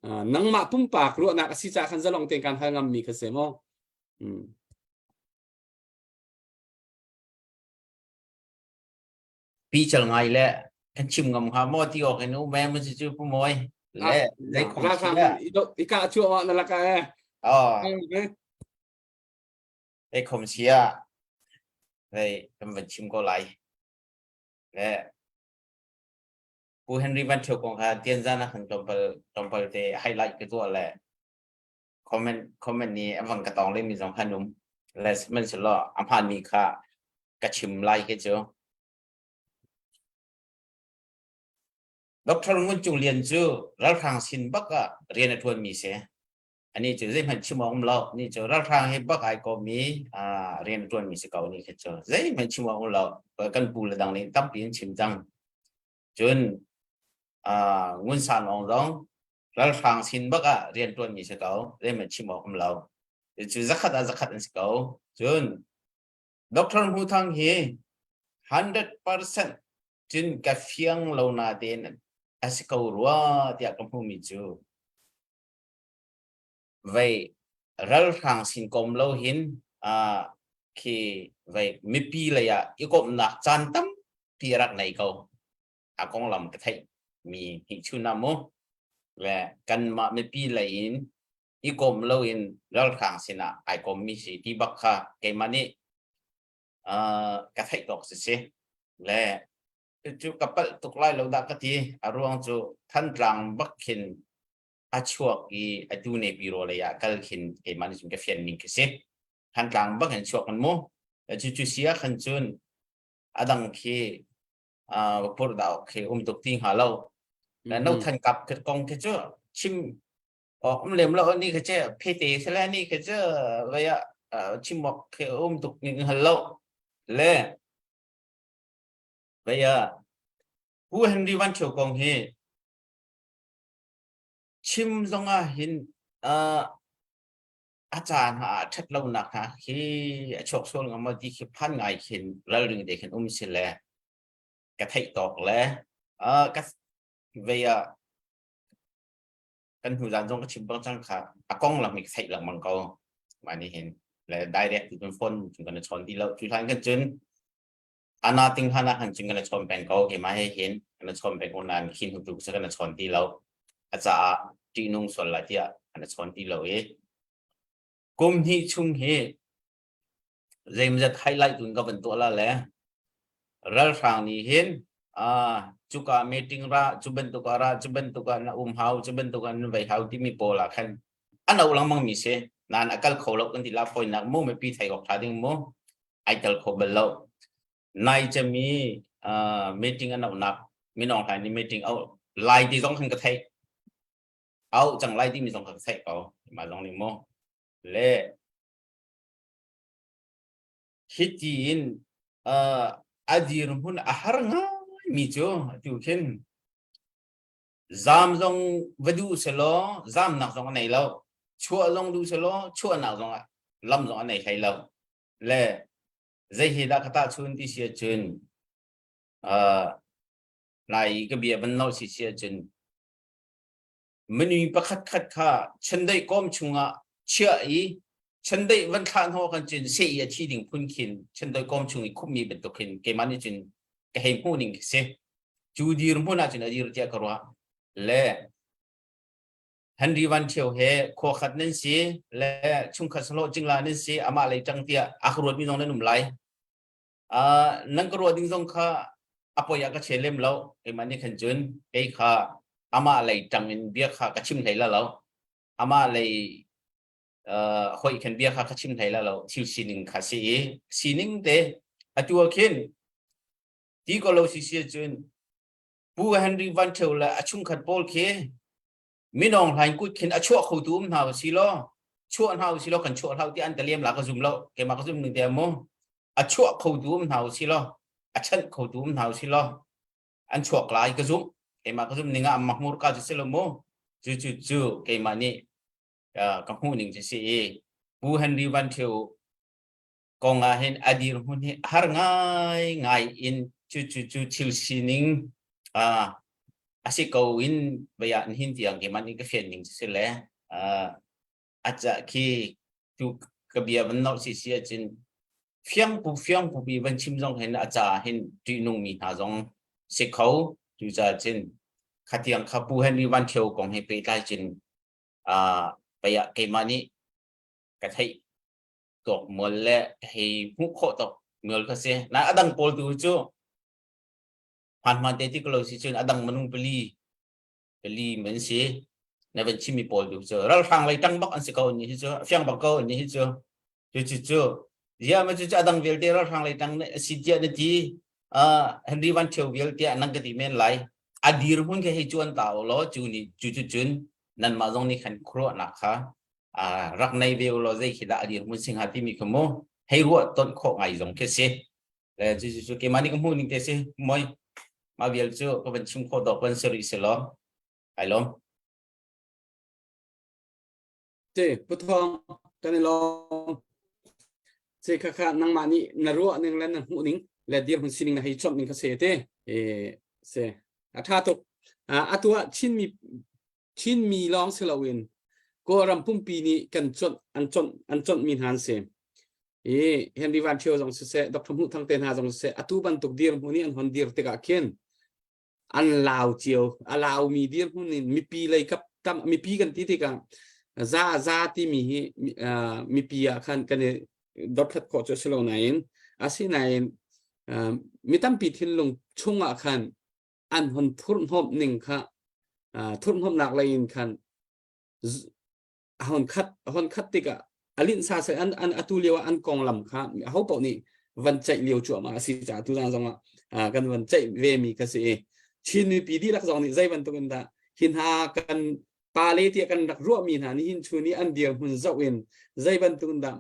nangmah pumpak ruahnak a si caah khan zalong tein kan hal ngammi kha si maw? Pi chal ngai le kan chim ngam hnga maw ti awk in um em cu pu moi le zei khong si le i ka chu wa na laka e oh zei khom sia zei kan van chim ko lai le Pu Henry Van Thio kong kha tian zan ah khan tlawmpal tlawmpal te highlight ka tuah le comment comment ni avang ka tong le mi zong khan um le sihmanhsehlaw a hmaan mi kha ka chim lai khi cu Dr. Ngun Cung Lian cu ralhrang sin bak ah rian a ṭuan mi si. Ani cu zeihmanh chim awk um lo. Ni cu ralhrang hi bak ai ko mi rian a ṭuan mi si ko ni khi cu zeihmanh chim awk um lo. Kan pu le dang nih tampi in chim cang. Cun Ngun San Aung zong ralhrang sin bak ah rian ṭuan mi si ko. Zeihmanh chim awk um lo. Cu zakhat ah zakhat an si ko. Cun Dr. Hmu Thang hi 100% cun ka fiang lo natein a si ko rua tiah ka hmuhmi cu vei ralhrang sin kom lo hin uh, khi vei mipi lei ah i komhnak caan tampi rak nei ko a konglam ka theih mi hi chun ah mu le kanmah mipi lei in i kom lo in ralhrang sinah ai kom mi si ti bak kha keimah nih uh, ka theih tawk si si le cu ka palh tuk lai lo dah ka ti a ruang cu Thantlang bak khin a chuak i atu ne biro lei ah kal khin keimah nih cun ka fian ning khi si Thantlang bak in chuak kan mu cu cu si ah khan cun a dang khi uh, pur dau khi um tuk ti hnga lo no than kap kong khi cu chim um lem lo ni kha che phete sela ni kha che vaya chimok khe um tuk ning hal lo le vaya Pu Henry Van Thio kong hi chim zong ah hin a caan ha that lo nak ha hi a chuak sual ngam ti khi phan ngai khin ralring te khin um si le ka theih tawk le ka vaya kan hnu zan zong ka chim bang cang kha a kong lam hi ka theih lengmang ko mah nih hin le direct tu cun phone cun kan i chawn ti lo cu hlan kan cun ana ting hlan ah khan cun kan i chawn peng ko keimah he hin kan i chawn peng ko nain khi hnu tu cu kan i chawn ti lo a caah ṭihnung sual lai tiah kan i chawn ti lo i kum hnih chung hi zeimazat highlight tun ka van tuah la le ralhrang nih hin cuka meeting ra cu bantuk ah ra cu bantuk ah na um hau cu bantuk ah na vei hau timi pawl ah khan an au lengmang mi si nain a kal kho lo kan ti la fawinak mu mipi thei awk tha ding mu ai tel kho bal lo nai cemi meeting an auhnak minong hlai ni meeting au lai ti zong khan ka theih au cang lai timi zong ka theih ko mah zong nih mu le Hiti in uh, a dirhmun a har ngaimi cu atu khin zam zong va duh selaw zamnak zong a nei lo chuah zong duh selaw chuahnak zong lam zong a nei hlei lo le zei hi dah ka tahchun ti si ahcun uh, lai ka bia van lo si si ahcun Minung pakhat khat kha chiandeih kawm chungah chiah i chiandeih van thlah hnaw kan cun seh i a thi ding phun khin chiandeih kawm chung i khupmi bantuk khin keimah nih cun ka hei hmuh ning si. Cu dirhmun ah cun a dir tiah ka ruah. Le Henry Van Thio he khua khat nan si le chungkhat sahlawh cingla nan si amah lei ṭang tiah a ka ruatmi zong nan um lai. Uh, nan ka ruah ding zong kha a poi ah ka che lem lo keimah nih khan cun kei kha amah lei ṭang in bia kha ka chim hlei la lo amah lei uh, hoi khan bia kha ka chim hlei la lo thil sining kha si i sining te atu ah khin ti ko lo si si cun Pu Henry Van Thio le a chungkhat pawl khi minong hlain kut khin a chuah kho tu um hna si law chuah hna si law kan chuah hlau ti an ta liam la ka zum lo keimah ka zum ning te mu a chuah kho tu um hna si law a chanh kho tu um hna si law an chuak lai ka zum keimah ka zum ning ah mahmur ka cu si lo mu cu cu cu keimah nih ka hmuh ning cu si i Pu Henry Van Thio kong ah hin a dirhmun hi har ngai ngai in Cu cu cu thil sining a si ko in bia hin tiang keimah nih ka fian ning si le a ca khi tu ka bia van nolh si si ahcun fiang pu fiang pu pi van chim zong hin a ca hin ṭihnung mi hna zong si kho. Cucaah cun khatiang kha Pu Henry Van Thio kong he pehtlai cun pei ah keimah nih ka theih tawk mual le ka hei hmuh khawh tawk mual kha si. Na a dang pawl tu cu hmaan te ti ko lo si cun a dang minung pali pali man si na van chimmi pawl tu cu ralhrang lei tang bak an si ko ni hi cu fiang bak ko ni hi cu cu cu cu zia ma cu cu adang vialte ralhrang lei tang si tiah na ti Henry Van Thio vialte nang ka ti men lai a dir hmun ke hei chuan ta law cu ni cu cu cun nan mah zong nih khan khuaruahnak kha rak nei ve law zei khi dah a dir hmun sing ha timi kha mu hei ruah ton khawh ngai zong khi si le cu cu cu keimah nih ka hmuh ning te si moi mah vial cu ka van chim khawh dawk van si rih si law ai lawm. Te Pu Thawng, kan i lawm. Ce kha kha nangmah nih na ruah ning le na hmuh ning le dirhmun sining na hei chomh ning kha se te e se a tha tuk. Atu ah Chinmi Chinmi lawng si loin Kawlram pumpi nih kan chonh an chonh an chonh mi hna an si. I Henry Van Thio zong siseh, Dr. Hmuh Thang te hna zong siseh, atu bantuk dirhmun i an hon dir tikah khin an lau cio. A laumi dirhmun in mipi lei kap tam mipi kan ti tikah za za timi hi mipi ah khan kan i dothlat khawh cu a si lo nain asinain mi tampi thinlung chungah khan an hon thurhhnawmh ning kha thurhhnawmhnak lei in khan hon khat hon khat tikah a linh sa sai an an atu lio ah an konglam kha ho paoh nih van ceih lio cuahmah a si caah tuzan zong ah kan van ceih ve mi kha si i Chin mipi dihlak zong nih zei bantuk in dah hi hna kan pale tiah kan rak ruahmi hna nihin chun i an dirhmun zoh in zei bantuk in dah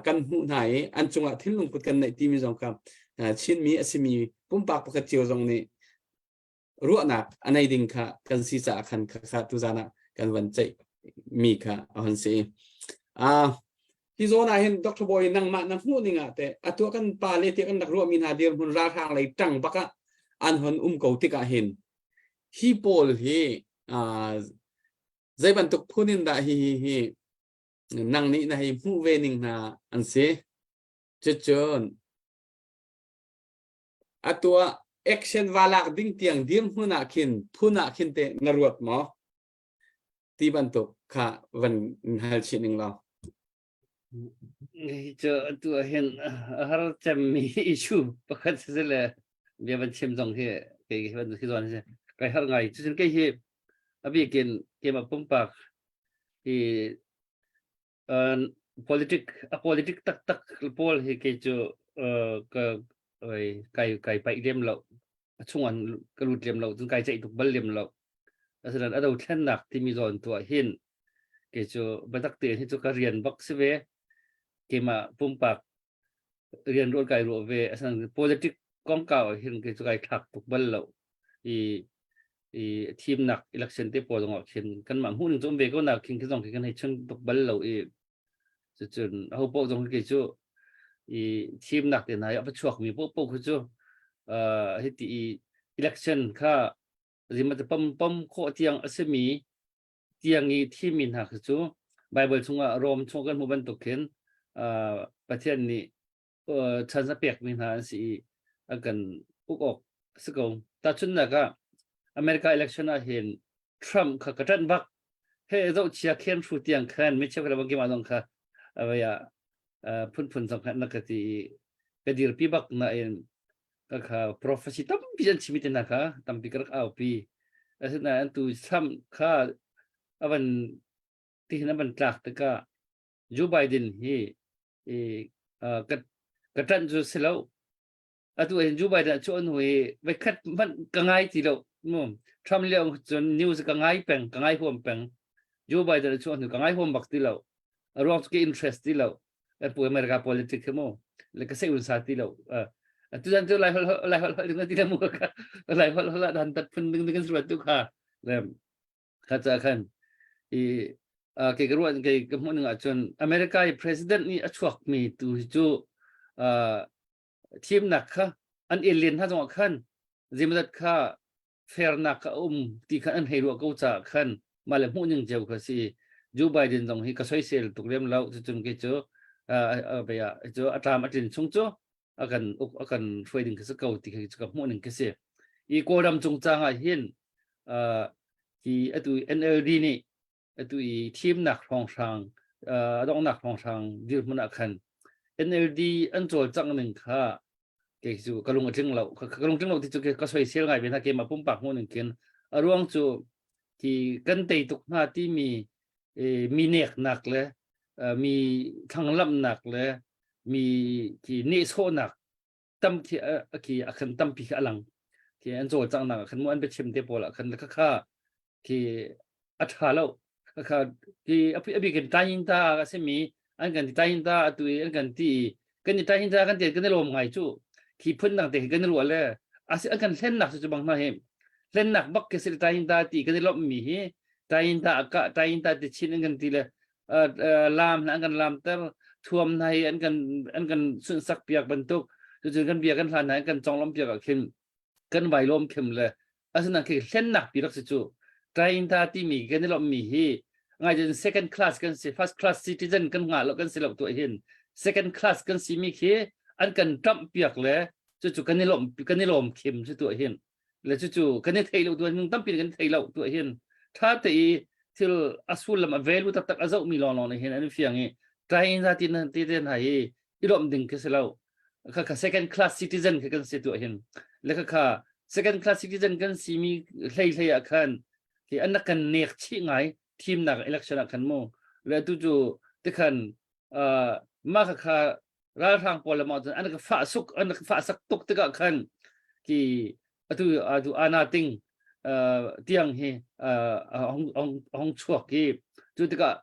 kan hmuh hna i an cungah thinlung put kan neih timi zong kha Chinmi a simi pumpak pakhat cio zong nih ruahnak a nei ding kha kan si caah khan kha tuzan ah kan van ceih mi kha a hon si. Hi zawn ah hin Dr. Bawi nangmah na hmuh ning ah teh atu kan pa le tiah kan rak ruahmi hna dirhmun ralhrang lei ṭang bak ah an hon um ko tikah hin hi pawl hi zei bantuk phun in dah hi hi hi nang nih na hei hmuh ve ning hna an si. Cucun atu ah action va lak ding tiang dirhmun ah khin phun ah khin te na ruat maw ti bantuk kha van hal chih ning law. Hi cu atu ah hin a har cemmi issue pakhat si le bia van chim zong hi kei van khi zawn si kai har ngai. Cucun kei hi a bikin keimah pumpak hi politic a politic taktak pawl hi kei cu ka kai kai paih lem lo, a chung an ka lut lem lo cun kai ceih tuk bal lem lo. Asinain a dothlennak timi zawn tu ah hin kei cu biatak tein hi cu ka rian bak si ve, keimah pumpak rian rual kai ruah ve. Asinain politic kongkau ah hin kei cu kai thlak tuk bal lo i i thimnak election te pawl zong ah khin kanmah hmuh ning cu um ve ko na khin khi zong khi kan hei chun tuk bal lo i cucun aho paoh zong khi cu i thimnak te hna i a va chuakmi paoh khi cu hiti i election kha zima te pom pom khawh tiang a simi tiang i thimmi hna khi cu Bible chungah Rom chung kan hmuh bantuk khin Pathian nih chan a pekmi hna an si i a kan uk awk a si ko. Tahchunhnak ah America election ah hin Trump kha ka ṭanh bak. He zohchia khen hru tiang khan mi cheukhat bang keimah zong kha avaya phunphun zong khan na ka ti i ka dirpi bak nain ka kha prophecy tampi an chimi te hna kha tampi ka rak aupi. Asinain tu Trump kha avan tihin avan tlak tikah Joe Biden hi i ka ka ṭanh cu si lo. Atu hin Joe Biden cu an hui voikhat hmanh ka ngai ti lo mu. Trump lio cun news ka ngai peng, ka ngai huam peng. Joe Biden cu an ka ngai huam bak ti lo. A ruang cu ka interest ti lo. Kan pu America politics hi mu le ka sei un sa ti lo. Atu zan cu lai hol lai hol hol ding ti le mu ka lai hol hol dan tat phun ding ding kan suat tu kha le kha ca khan i kei ka ruah kei ka hmuh ning ahcun America i president nih a chuakmi tu hi cu thimnak kha. An el len hna zongah khan zeimawzat kha fairnak kha a um ti kha an hei ruah ko caah khan mah le hmuh ning cio kha si. Joe Biden zong hi ka soisel tuk lem lo. Cucun kei cu cu a tlam a tlin chung cu a kan uk a kan hruai ding khi si ko ti khi cu ka hmuh ning khi si. I Kawlram cungcang ah hin hi atu NLD nih atu i thimnak hrawnghrang a donghnak hrawnghrang dirhmun ah khan NLD an cawlcangh ning kha kei cu ka lung a tling lo ka lung tling lo ti cu ka soisel ngai ve hna keimah pumpak hmuh ning khin a ruang cu hi kan tei tuk hna timi mi neknak le mi thlanglamhnak le mi khi nehsawhnak tam khi khi a khan tampi khi a lang khi an cawlcanghnak ah khan mu an biachim te pawl ah khan kha kha khi a ṭha lo kha khi a bik in tayin ta a simi an kan ti tayin ta atu i an kan ti i kan i tayin ta kan ti kan i lawm ngai cu khi phun dang te khi kan i ruah le asi an kan hlennak cu bang hna hi hlennak bak khi si tayin ta ti kan i lawmh mi hi tayin ta ka tayin ta ti chin an kan ti le lam hna an kan lamter thuam hna hi an kan an kan sunhsak piak bantuk cucun kan bia kan hlan hna an kan conglawmh piak ah khin kan vai lawm khem le asinain khi hlennak pi rak si cu Tainta timi kan i lawmhmi hi ngai cun second class kan si first class citizen kan ngah lo kan si lo tu hin second class kan si mi khi an kan ṭamh piak le cucu kan i lawm kan i lawm khim cu tu hin le cucu kan i thei lo tu hin tampi kan thei lo tu hin ṭha te i thil a sullam a value taktak a zohmi lawnglawng nih hin an fiang i Tainta ti ti te hna hi i lawmh ding khi si lo kha kha second class citizen khi kan si tu hin le kha kha second class citizen kan si mi hlei hlei ah khan khi an kan nek chih ngai thimnak election ah khan mu le tu cu tikhan ma kha kha ralhrang pawl le ma an ka fa suk an ka fa sak tuk tikah khan ki atu atu ana ting tiang hi hong hong chuak hi cu tikah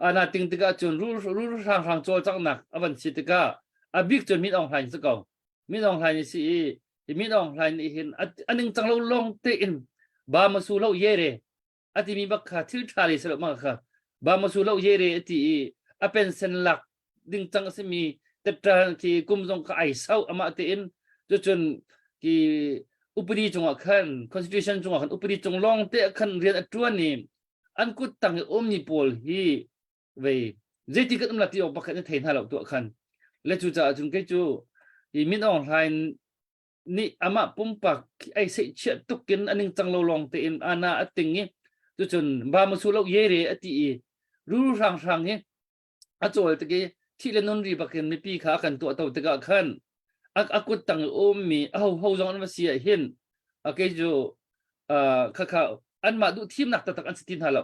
ana ting tikah cun rul rul hrang hrang cawlcanghnak a van si tikah a bik cun Min Aung Hlaing si ko Min Aung Hlaing si i hi Min Aung Hlaing nih hin a ning cang lo long te in ba ma su lo ye re a timi bak kha thil tha le selo ma kha ba ma su lo ye re a ti i a pension lak ding cang a simi tetral khi kum zong kha ai sau amah te in cucun ki upadi cungah khan constitution cungah khan upadi cung long te khan rian a tuan i an kut tang i ummi pawl hi vei zeiti kan um la ti awk pakhat na thei hna lo tuah khan le cu caah cun kei cu hi Min Aung Hlaing nih amah pumpak ai seih chiah tukin a ningcang lo lawng tein ana a ting i cucun ba masu lo ye re a ti i rul hrang hrang hi a cawl tik i thih le nun ri bakin mipi kha a kan tuah to tikah khan a kut tang i ummi a ho ho zong an va si ah hin a kei cu kha kha anmah duh thimnak taktak an si ti hna lo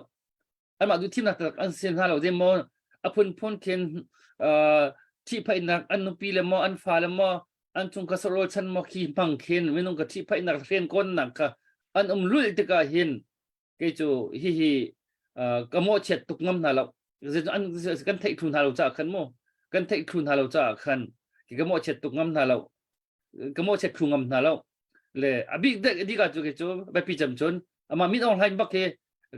anmah duh thimnak taktak an si hna lo zeimaw a phunphun khin ṭhihphaihnak an nupi le maw an fa le maw an chung ka sarol chan maw khi hmang khin minung ka ṭhihphaihnak hren kawnnak kha an um lulh tikah hin kei cu hihi ka mawhchiat tuk ngam hna lo an kan theih thlu hna lo caah khan mu kan theih thlu hna lo caah khan ka mawhchiat tuk ngam hna lo ka mawhchiat thlu ngam hna lo le a bik dek dika cu kei cu biapi cem cun amah Min Aung Hlaing bak hi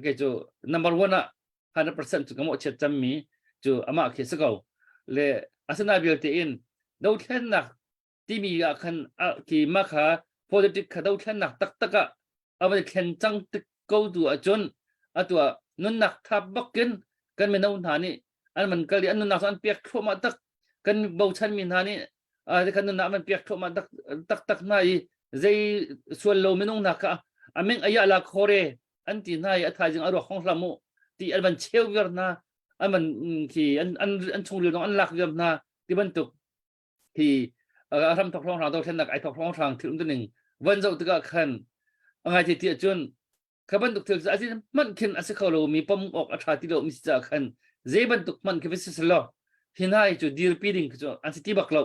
kei cu number one ah 100% cu ka mawhchiat cemmi cu amah khi si ko le asina vialte in dothlennak timi ah khan khi mah kha politic kha dothlennak taktak ah a van thlen cang tik ko tu ahcun atu ah nunnak thap bakin kan mino hna nih an man kal i an nunnak cu an pek thluahmah tak kan bochan mi hna nih kan nunnak an pek thluahmah tak tak tak hna i zei sual lo minung hna kha aming aya la khore an ti hna i a thaizing a ruak hong hlam u ti an van cheu viar hna an van khi an an an chungril dong an lak viar hna ti bantuk hi a ram thok hrawng dothlennak ai thok hrawng hrang thil um ning van zoh tikah khan a ngai te ti ahcun kha bantuk thil a hmanh khin a si kho lo mi pom awk a tha ti lo mi si caah khan zei bantuk hmanh khi va si selo hi hna hi cu dirpi ding cu an si ti bak lo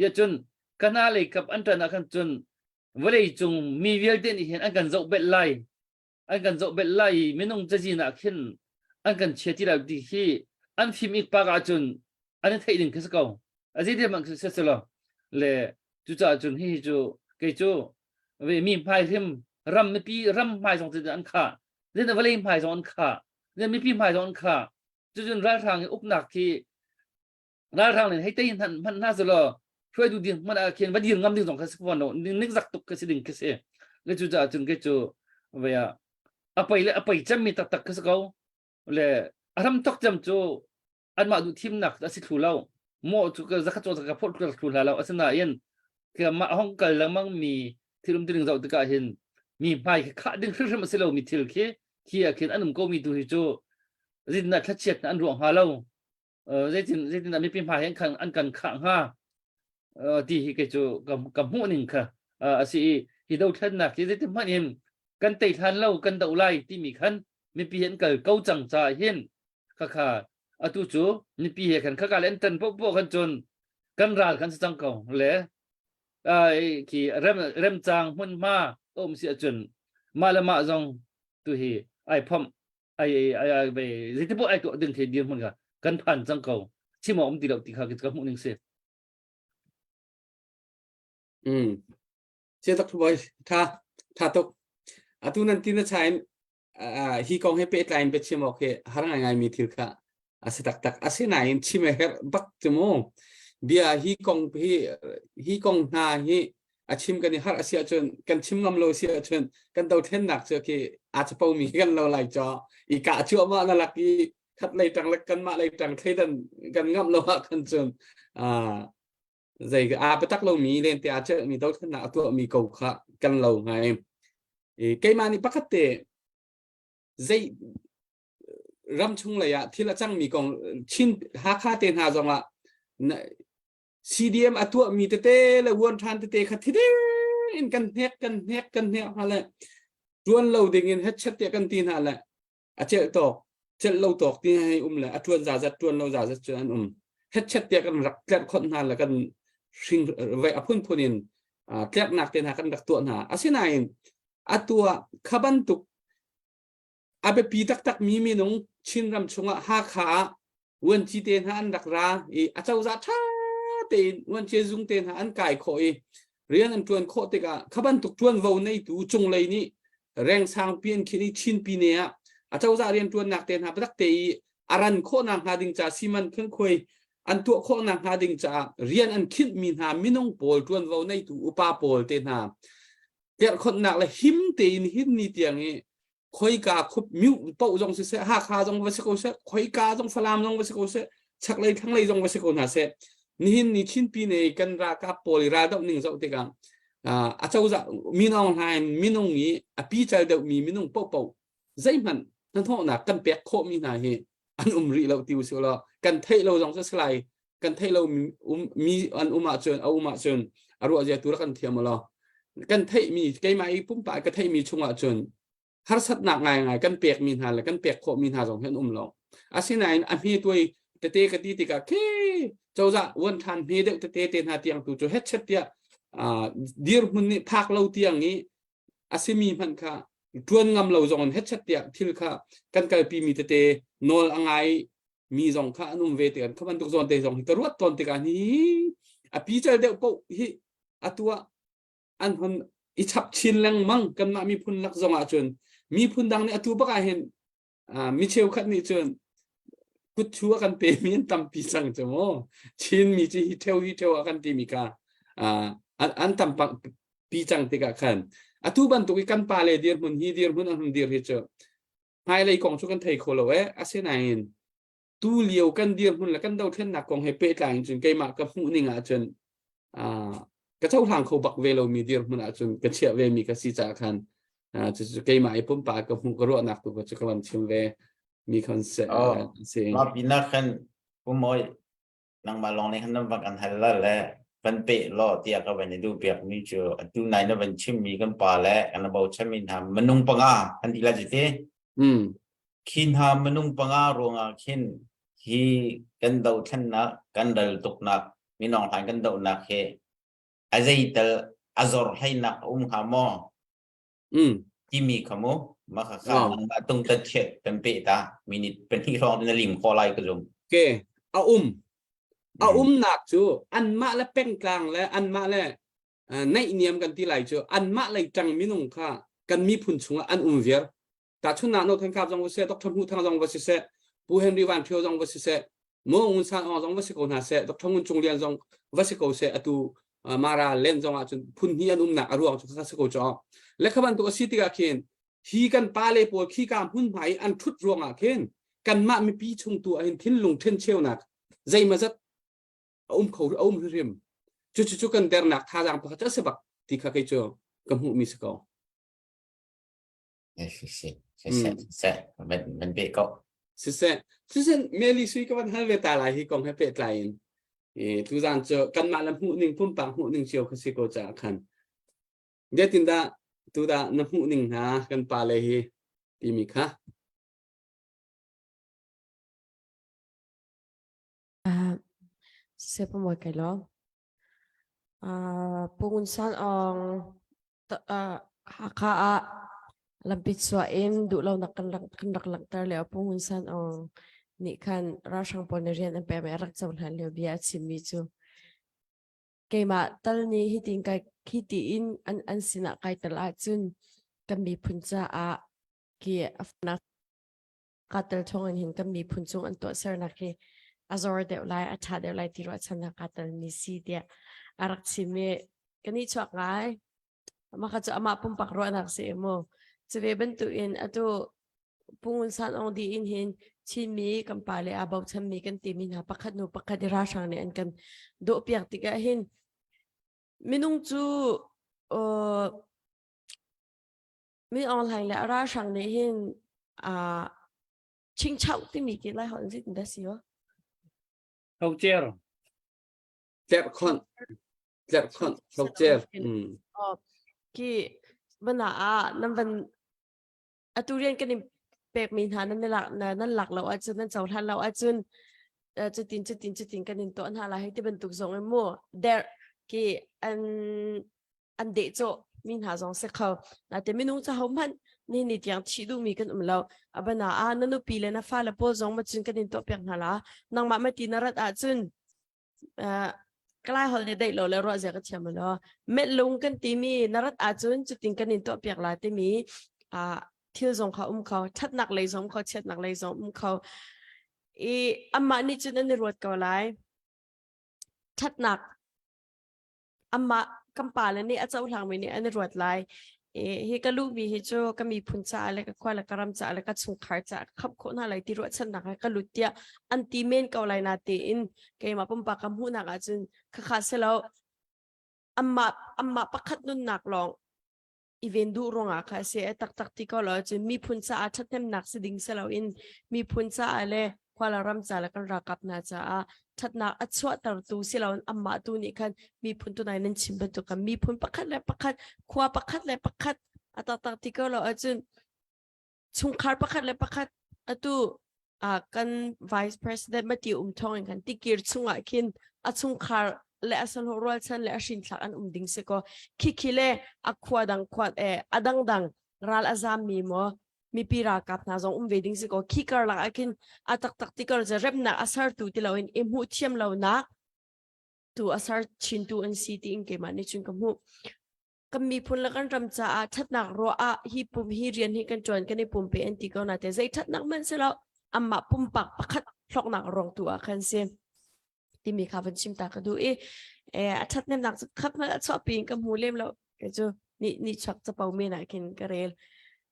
ya cun kana lei kap an ṭan ah khan cun vawlei cung mi vialte nih hin an kan zoh bel lai an kan zoh bel lai i minung cazin ah khin an kan chia ti lai ti hi an fim ik pak ahcun an i theih ding khi si ko a zei man khi si lo le cucaah cun hihi cu kei cu mi hmai hrim ram mipi ram hmai zong an kha zen vawlei hmai zong an kha zen mipi hmai zong an kha cucun ralhrang i uknak khi ralhrang nih hei tei hmanh hna selaw. Hruaitu ding hmanh ah khin va dir ngam ding zong kha si fawn lo. Ning zak tuk ka si ding khi si. Le cu caah cun kei cu ve ah a pei le a pei cemmi taktak khi si ko. Le a ram tok cem cu anmah duh thimnak a si thlu lo. Maw cu ka zakhat caw ka phawt thlu hla lo. Asinain mah hong kal lengmang mi thil um tining zoh tikah hin mi hmai khi khah ding hrimhrim a si lo mi thil khi khi ah khin an um ko mi tu hi cu zinna thlachiat an ruah hnga lo zeitin zeitin dah mipi hmai an kan an kan khah hnga ti hi kei cu ka hmuh ning kha a si i hi dothlennak hi zeitin hmanh in kan tei hlan lo kan doh lai timi khan mipi an kal ko cang caah hin khakha atu cu mipi he khan khaka le an tan poh khan cun kan ral kan si cang ko le khi rem remcang hmunhma um si ahcun mah le mah zong tu hi ai phomh ai ai ai ve zeiti poh ai tuah ding khi dirhmun kha kan phan cang ko chim um ti lo ti kha ka hmuh ning si Mm. Sia tak boy tha tha tuk atu nan tin na chain hi kong he pehtlai in biachim awk hi har ngaingai mi thil kha a si taktak asinain chim a herh bak cu mu bia hi kong hi hi kong hna hi a chim kan i har a si ahcun kan chim ngam lo si ahcun kan dothlennak cu khi a capo mi kan lo lai cho i ka cuahmah na lak i khat lei tang le kanmah lei tang thleidan kan ngam lo ah khan cun zei aa biatak lomi lente aa celhmi dothlennak a tuahmi ko kha kan lo ngai. Keimah nih pakhat te zei ram chung lei ah thil a cangmi kong Chin Hakha te hna zong ah CDM a tuahmi tete le uan ṭhan tete kha thiding in kan hnek kan hnek kan hnek hna le ṭuan lo ding in hetchet tiah kan ti hna le a celh tawk celh lo tawk ti hei um le a ṭuan zazat ṭuan lo zazat cu an um hetchet tiah kan rak tlerh khonh hna le kan hring vai a phunphun in tlerhnak te hna kan rak tuah hna asinain atu ah kha bantuk a biapi taktak mi minung Chinram chungah Hakha ah uanci te hna an rak ra i a cozah ṭha tein uanci zung te hna an kai khawh i rian an ṭuan khawh tikah kha bantuk ṭuanvo neitu cunglei nih reng sangpi an khin i Chin pine ah a cozah rian ṭuannak te hna biatak te i a ran khawhnak hnga ding ca siman khunkhuai an tuah khawhnak hnga ding caah rian an khinhmi hna minung pawl ṭuanvo neitu upa pawl te hna tlerhkhonhnak le him tein hin ni tiang i khoika khup miu poh zong siseh Hakha zong va si ko seh khoika zong Falam zong va si ko seh chaklei thlanglei zong va si ko hna seh nihin ni Chin pine kan ralkap pawl i raldoh ning zoh tikah a cozah Min Aung Hlaing minung i a pical deuhmi minung pohpoh zeihmanh hnahnawhnak kan pek khawhmi hna hi an um rih lo ti usih law kan theih lo zong cu si lai kan theih lo mi an um ahcun a um ahcun a ruah zia tu rak kan thiam law kan theihmi keimah i pumpak ka theihmi chungah cun harsatnak ngaingai kan pekmi hna le kan pek khawhmi hna zong hi an um lo asinain a hme tuai tete ka ti tikah khi cozah uan ṭhan hme deuh tete te hna tiang tu cu hetchet tiah dirhmun nih phak lo tiang i a simi hmanh kha ṭuan ngam lo zong in hetchet tiah thil kha kan kalpi mi tete nawl a ngai mi zong kha an um ve tikah kha bantuk zawn te zong hi ka ruat tawn tikah hi a pical deuh paoh hi atu ah an hon i chap chin lengmang kanmah miphun lak zong ah cun miphun dang nih atu bak ah hin mi cheukhat nih cun kutchu a kan pe mi an tampi cang cu mu Chin mi cu hi theu hi theu a kan ti mi ka an tam pi cang tikah khan atu bantuk i kan pa le dirhmun hi dirhmun an hun dir hi cu hmailei kong cu kan thei kho lo e asinain tu lio kan dirhmun le kan dothlennak kong he pehtlai in cun keimah ka hmuh ning ah cun ka cohlang kho bak ve lomi dirhmun ah cun ka chiah ve mi ka si caah khan cucu keimah i pumpak ka hmuh ka ruahnak tu cu ka van chim ve mi khan se si mah pinah khan pumoi nangmah lawng nih khan nan van kan hal la le van pe law tiah ka van i duh piak mi cu atu nai na van chim mi kan pa le kan bochan mi hna minung panga an ti la ti Khi hna minung panga ruangah khin hi kan dothlennak, kan ral tuknak, minung hlan kan dohnak hi a zeital a zor hleinak a um hnga maw? Timi kha mu mah kha kha nangmah tung tat chiat kan pe ta minute pahnih hrawng na lim khawh lai ka zum. Ke a um. A umnak cu anmah le pengtlang le anmah le naihniam kan ti lai cu anmah lei ṭang minung kha kan miphun chungah an um viar. Tahchunhnak No Than Kap zong va seh, Dr. Hmuh Thang zong va siseh, Pu Henry Van Thio zong va siseh. Mo Ngun San Aung zong va si ko hna seh, Dr. Ngun Cung Lian zong va si ko seh, atu Mara len zong ah cun phun hnih an umnak a ruang cu kha si ko caw. Le kha bantuk a si tikah khin hi kan pale pawl khi ka hmunhma i an ṭhut ruangah khin kanmah mipi chung tu ahhin thinlung ṭhencheunak zeimazat a um kho a um hrimhrim. Cucu cu kan dernak thazaang pakhat cu a si bak ti kha kei cu ka hmuhmi si ko. Si si si van pe ko. Siseh siseh Meli sui ka van hal ve ta lai hi kong he pehtlai in e tuzan cu kanmah le hmuh ning pumpak hmuh ning cio kha si ko caah khan zeitin dah tu dah na hmuh ning hna kan pa le hi timi kha Se pa moi kai lo. Pungun san ong Hakha ah lampi chuah in duhlonak kan rak kan rak langhter lio Pu Ngun San Aung nih khan ralhrang pawl nih rian an pek i a rak cohlan lio bia a chimmi cu keimah tal nih hitin kai hiti in an an sinah kai tel ahcun kan miphun caah ki a fnak kaa tel thawng in hin kan miphun cung an tuahsernak hi a zor deuh lai a ṭha deuh lai ti ruahchannak kaa telmi si tiah a rak chim i kan i chuak ngai mah kha cu amah pumpak ruahnak si mu cu ve bantukin atu Pu Ngun San Aung di in hin Chinmi kan pa le aa bochanmi kan timi hna pakhat hnu pakhat i ralhrang nih an kan dawhpiak tikah hin minung cu uh, Min Aung Hlaing le a ralhrang nih hin uh, chingchauh timi ki lai holh zeitin dah si wa? Thocer. Tlerhkhonh. Tlerhkhonh. Thocer. Mm. Oh, ki bana ah nan van atu rian kan in pekmi hna nan lak nan lak lo ahcun nan cohlan lo ahcun cutin cutin cutin kan in tuah hna lai hei ti bantuk zong in mu der ki an an dehcawh mi hna zong si kho nate minung ca hohmanh ni ni tiang thih duhmi kan um lo abana a na nupi le na fale pawl zong ma cun kan in tuah piak hna la nangmah ma ti na rat ahcun kalai hol nih deih lo le ruah zia ka thiam lo met lung kan timi na rat ahcun cutin kan in tuah piak la timi thil zong kha um kho thatnak lei zong kho chiatnak lei zong um kho i amah nih cun an i ruat ko lai thatnak amah kan pale nih a cohlangmi nih an i ruat lai. I hi ka luhmi hi cu ka miphun caah le ka khua le ka ram caah le ka chungkhar caah ka khamh khawh hna lai ti ruahchannak he ka lut tiah an ti men ko lai na tiin keimah pumpak ka hmuhnak ahcun khakha silo amah amah pakhat nunnak lawng i ven duh ruangah kha a si a taktak ti ko lo cun miphun caah ṭhathnemnak si ding si loin miphun caah le khua le ram ca le kan ralkap hna caah ṭhatnak a chuahtertu si loin amah tu nih khan miphun tu nai nan chim bantuk khan miphun pakhat le pakhat khua pakhat le pakhat a taktak ti ko lo ahcun chungkhar pakhat le pakhat atu uh, kan vice president mati um thong in kan tikir chungah khin a chungkhar le a salho rualchan le a hrinthlak an um ding si ko khikhi le a khua dang khua eh adang dang ral a zam mi mo mipi ralkap hna zong um ve ding si ko khi kar lak ah khin a taktak ti kar je remnak a sartu ti loin i hmuh thiam lo nak tu a sar chin tu an si ti in keimah nih cun ka hmuh kan miphun le kan ram caah ṭhatnak ruah ah hi pum hi rian hi kan ṭuan kan i pumpe an ti ko na te zei ṭhatnak hmanh si lo amah pumpak pakhat hlawknak ruang tu ah khan si timi kha van chim ta ka duh i eh a ṭhathnemnak cu khap hmanh a chuahpi in ka hmu lem lo kei cu ni ni chuak capo men ah khin ka rel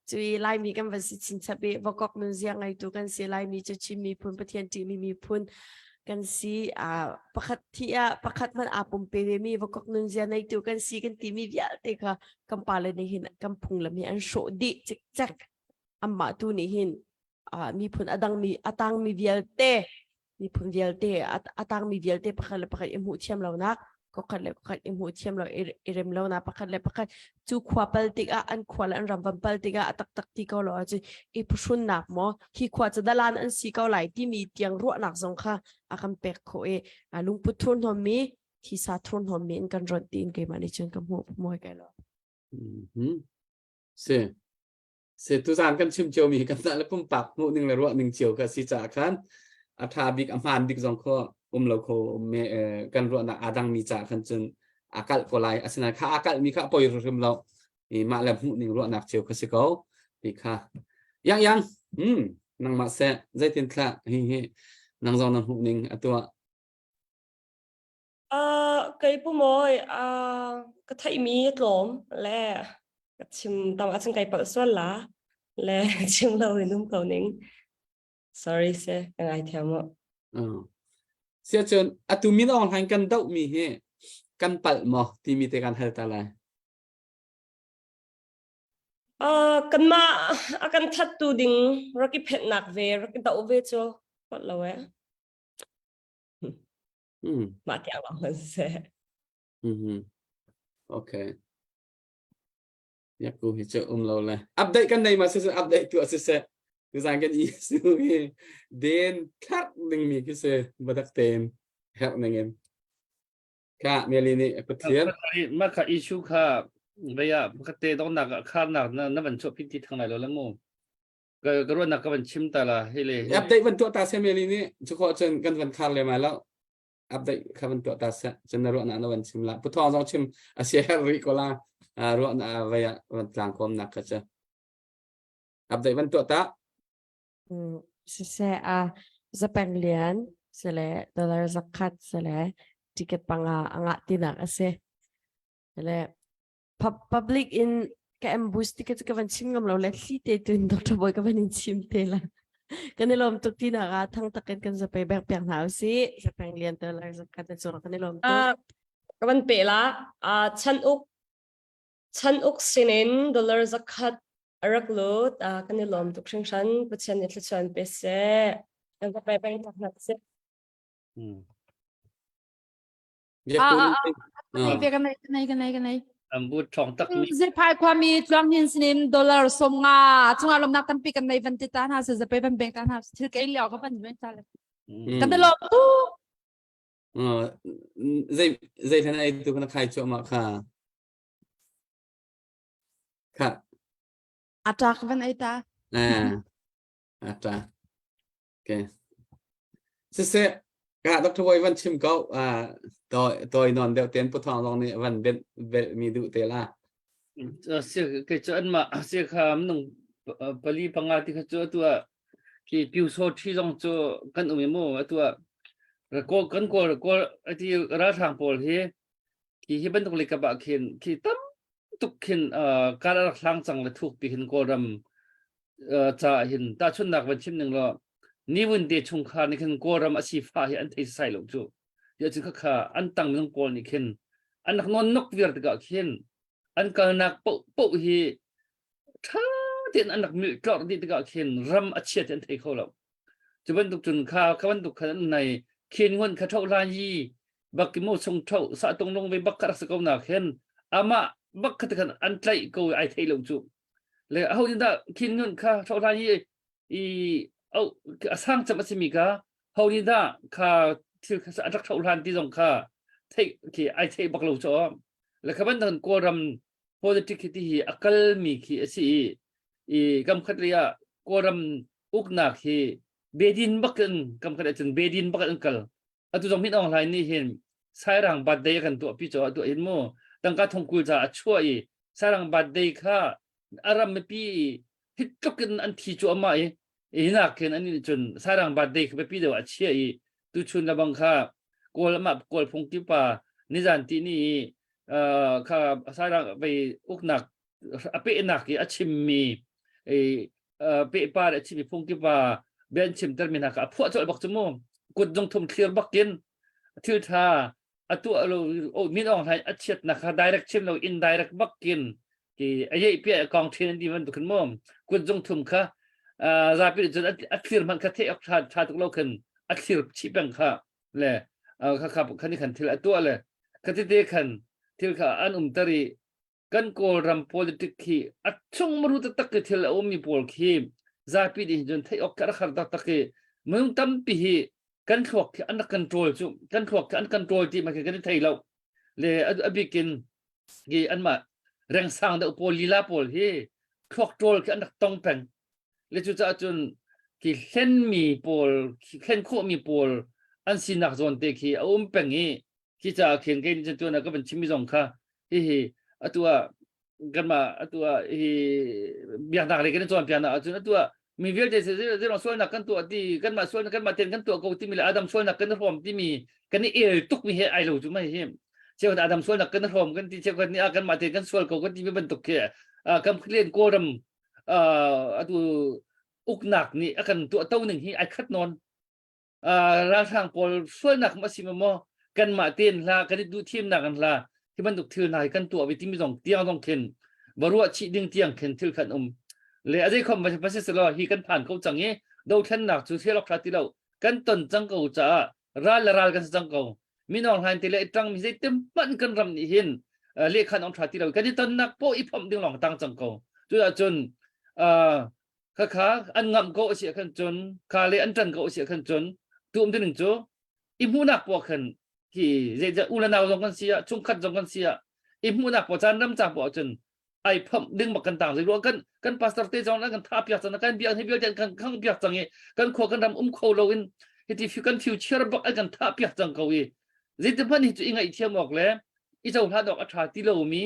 cui Laimi kan van si chinchap i Vakok nunzia ngeitu kan si Laimi cu Chin miphun Pathian ṭihmi miphun kan si uh, pakhat thi ah pakhat hmanh aa pumpe ve mi Vakok nunzia neitu kan si kan timi vialte kha kan pale nih hin kan phunglam hi an hrawh dih cikcek amah tu nih hin uh, miphun a dangmi a tangmi vialte miphun vialte a tangmi vialte pakhat le pakhat i hmuh thiam lonak kokhat le kokhat i hmuh thiam lo i rem lo na pakhat le pakhat cu khua pal tikah an khua le an ram van pal tikah a taktak ti ko lo ahcun i phuhrunnak maw hi khua cu dalan an si ko lai timi tiang ruahnak zong kha a kan pek khawh i lungput thurhnawmmi thisa thurhnawmmi in kan rawnh tiin keimah nih cun ka hmuh mawi kai lo. Si. Se tuzan kan chim cio mi kan le pumpak hmuh ning le ruah ning cio kha si caah khan a tha bik a hmaan bik zong kho um lo kho me kan ruahnak aa dang mi caah khan cun a kalh ko lai asinain kha a kalh mi kha a poi hrim lo i mah le hmuh ning ruahnak cio kha si ko ti kha yang yang hmm nangmah se zeitin thla hi hi. Nang zong na hmuh ning atu ah. Kei pu mawi ka theihmi a tlawm le ka chim tam ahcun kai palh sual la le chim lo in um ko ning. Sorry se ka ngaithiam mu. Sia cun atu min Aung Hlaing kan doh mi hi kan palh maw timi te kan hal ta lai. Kanmah a kan thattu ding rak i phenhnak ve rak i doh ve cu palh lo eh. Mah tiang lawng hman siseh. Okay. Yaku hi cu um lo le. Update kan nei ma siseh update tu siseh. Tuzan kan i su hi den thak ding mi khi se badak ten herh ning in. Ka Meli nih a pathian. Mah kha issue kha vei ah ka te dongnak ah kharnak na na van chuah pin ti thang lai lo la mu. Ka ka ruahnak ka van chim ta la hei le. Update van tuah ta se Meli nih cu khawh cun kan van khar le mai lo. Update kha van tuah ta se cun na ruahnak na van chim la. Pu Thawng zong chim a sia her rih ko la. Ruahnak vei ah van tlang kom nak kha cu. Update van tuah ta. Siseh a zapeng lian sile dollar zakhat sile ticket panga a ngah tinak a si. Le public in ka ambush ticket ka van chim ngam lo le thli te tun Dr. Boy ka van in chim te la. Kan i lawm tuk tinak ah thang takin kan zapei bek piak hna usih. Zapeng lian dollar zakhat na cung kan i lawm tuk. Ka van pe la. Chan uk Chan uk sinin dollar zakhat a rak lut. Kan i lawm tuk hringhran. Pathian nih thluachuah pe seh. Kan ka pe peng tak hna seh. Ambu thong tak mi. Zephai khuami tluang hin sinin dollar som nga chunga lomnak tampi kan nei van ti ta hna se zape van beng ta hna thil ke liao ka van ven ta le. Kan te lom tu. Zei zei thlan ai tu kana khai chuah ma kha. Kha. Atak van ai ta. Ah. Ata. Okay. Siseh ka Dr. Boy van chim ko ah toi toi non deuh ten pu thong long nih van ben bel mi duh te la. Si ke chu an ma si kha nung pali panga ti kha chu tu a Khi pyusawṭhi zong cu kan um i mu atu ah kawl kan kawl kawl ati ralhrang pawl hi khi hi bantuk leikap ah khin khi tam tuk khin kar a rak hlang cang le thuk pi hin Kawlram ca ah hin tahchunhnak van chim ning law niwin te chungkhar nih khin Kawlram a sifah hi an thei sai lo cu ti cun khakha an tang minung pawl nih khin an rak nawn nok viar tikah khin an kalnak poh poh hi ṭha tein an rak milh tlorh dih tikah khin ram a chia ti an thei kho lo. Cu bantuk cun kha kha bantuk khan an nai khin ngon kha ṭho hlan yi bak ki mo sung ṭho sa tung lung ve bak kha rak si ko na khin amah bak kha te khan an tlaih ko ai thei lo cu. Le aho nih dah khin ngon kha ṭho hlan yi i au a sang cem a simi kha ho nih dah kha thil kha a rak ṭho hlan ti zong kha theih khi ai thei bak lo cu. Le kha bantuk Kawlram politic hi ti hi a kalmi khi a si i i kamkhat lei ah Kawlram uknak hi bedin bak in kamkhat ahcun bedin bak in kal atu zong Min Aung Hlaing nih hin Sairang birthday a kan tuah pi caw tuah hin mu tangka thongkul ca a chuah i Sairang birthday kha a ram mipi hi tluk in an thi cuahmah i hinak khin an nih cun Sairang birthday kha biapi deuh ah a chia i tuchun lebang kha Kawl amah Kawl phungki pa nizan ti ni i kha Sairang vei uknak a pehnak i a chimmi i pehpa le a chimmi phungki pa bia an chimter mi hna kha a phuah colh bak cu mu kut zung thum thlir bakin thil tha a tuah lo Min Aung Hlaing a chiatnak kha direct chim lo indirect bakin ki a yeih piah kong thin an ti bantuk khin mu kut zung thum kha zapi nih cun a thlir hmanh kha theih awk tha tha tuk lo khin a thlir chih peng kha le kha kha khan khan thil a tuah le kha tete khan thil kha an um tar i kan Kawlram politic khi a chung maru taktak ke thil a ummi pawl khi zapi nih cun theih awk kha har taktak i minung tampi hi kan thluak khi an rak control cu kan thluak khi an control ti ma khi kan i thei lo le a bikin hi anmah rengsang deuh pawl lila pawl hi thluak ṭawl khi an rak tong peng le cucaah cun khi hlenmi pawl khi hlen khawhmi pawl an sinak zawn te khi a um peng i khi caah khin kei nih cun tuan ah ka van chimmi zong kha hihi atu ah kanmah atu ah hi biaknak lei kan i cawnpiaknak ahcun atu ah. Mi vialte zeirong sualnak kan tuah ti kanmah sualnak kanmah ten kan tuah ko timi le Adam sualnak kan hrawm timi kan i el tuk mi he ai lo cu mai hi. Cheukhat Adam sualnak kan hrawm kan ti cheukhat nih ah kanmah ten kan sual ko kan ti mi bantuk khi kan len Kawlram atu uknak nih a kan tuah to ning hi ai khat nawn. Ralhrang pawl sualnak ma si maw kanmah ten hla kan i duh thimnak an hla hi bantuk thil hna hi kan tuah ve timi zong tiang zong khin va ruah chih ding tiang khin thil khan um le a zei khom va si selaw hi kan phan ko cang i dothlennak cu thil ok tha ti lo kan ton cang ko caah ral le ral kan si cang ko minong hlain te le tang mi zei te hmanh kan ram nih hin lehkhan ong tha ti lo kan i tonnak po i phomh ding long tang cang ko cu cun Khakha an ngamh ko a si khan cun kha le an ṭan ko a si khan cun tu um ding cu i hmuhnak paoh khan hi zeizat u le nau zong kan si ah chungkhat zong kan si ah i hmuhnak paoh caan ram cang paoh cun ai phomh ding bak kan tang zei ruah kan kan pastor te zong kan tha piak cang kan biak hi vialte kan khang piak cang i kan khua kan ram um kho lo in hiti kan future bak an kan tha piak cang ko i zeitin hmanh hi cu i ngaihthiam awk le i cohlan awk a ṭha ti lomi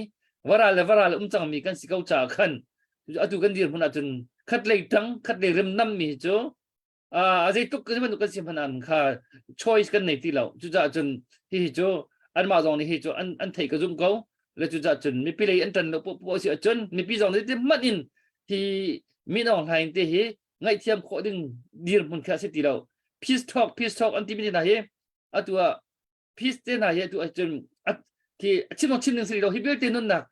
varal le varal um cangmi kan si ko caah khan atu kan dirhmun ahcun khat lei ṭang khat lei rim nam mi cu a zeitluk kan bantuk kan si hmanh an kha choice kan nei ti lo cucaah cun hihi cu anmah zong nih hi cu an an theih ka zum ko le cucaah cun mipi lei an ṭan lo poah si ahcun mipi zong nih hmanh in hi Min Aung Hlaing te hi ngaihthiam khawh ding dirhmun kha a si ti lo peace talk peace talk an ti mi hna hi atu ah peace te hna hi atu ahcun khi chim chim ding si lo hi vialte nunnak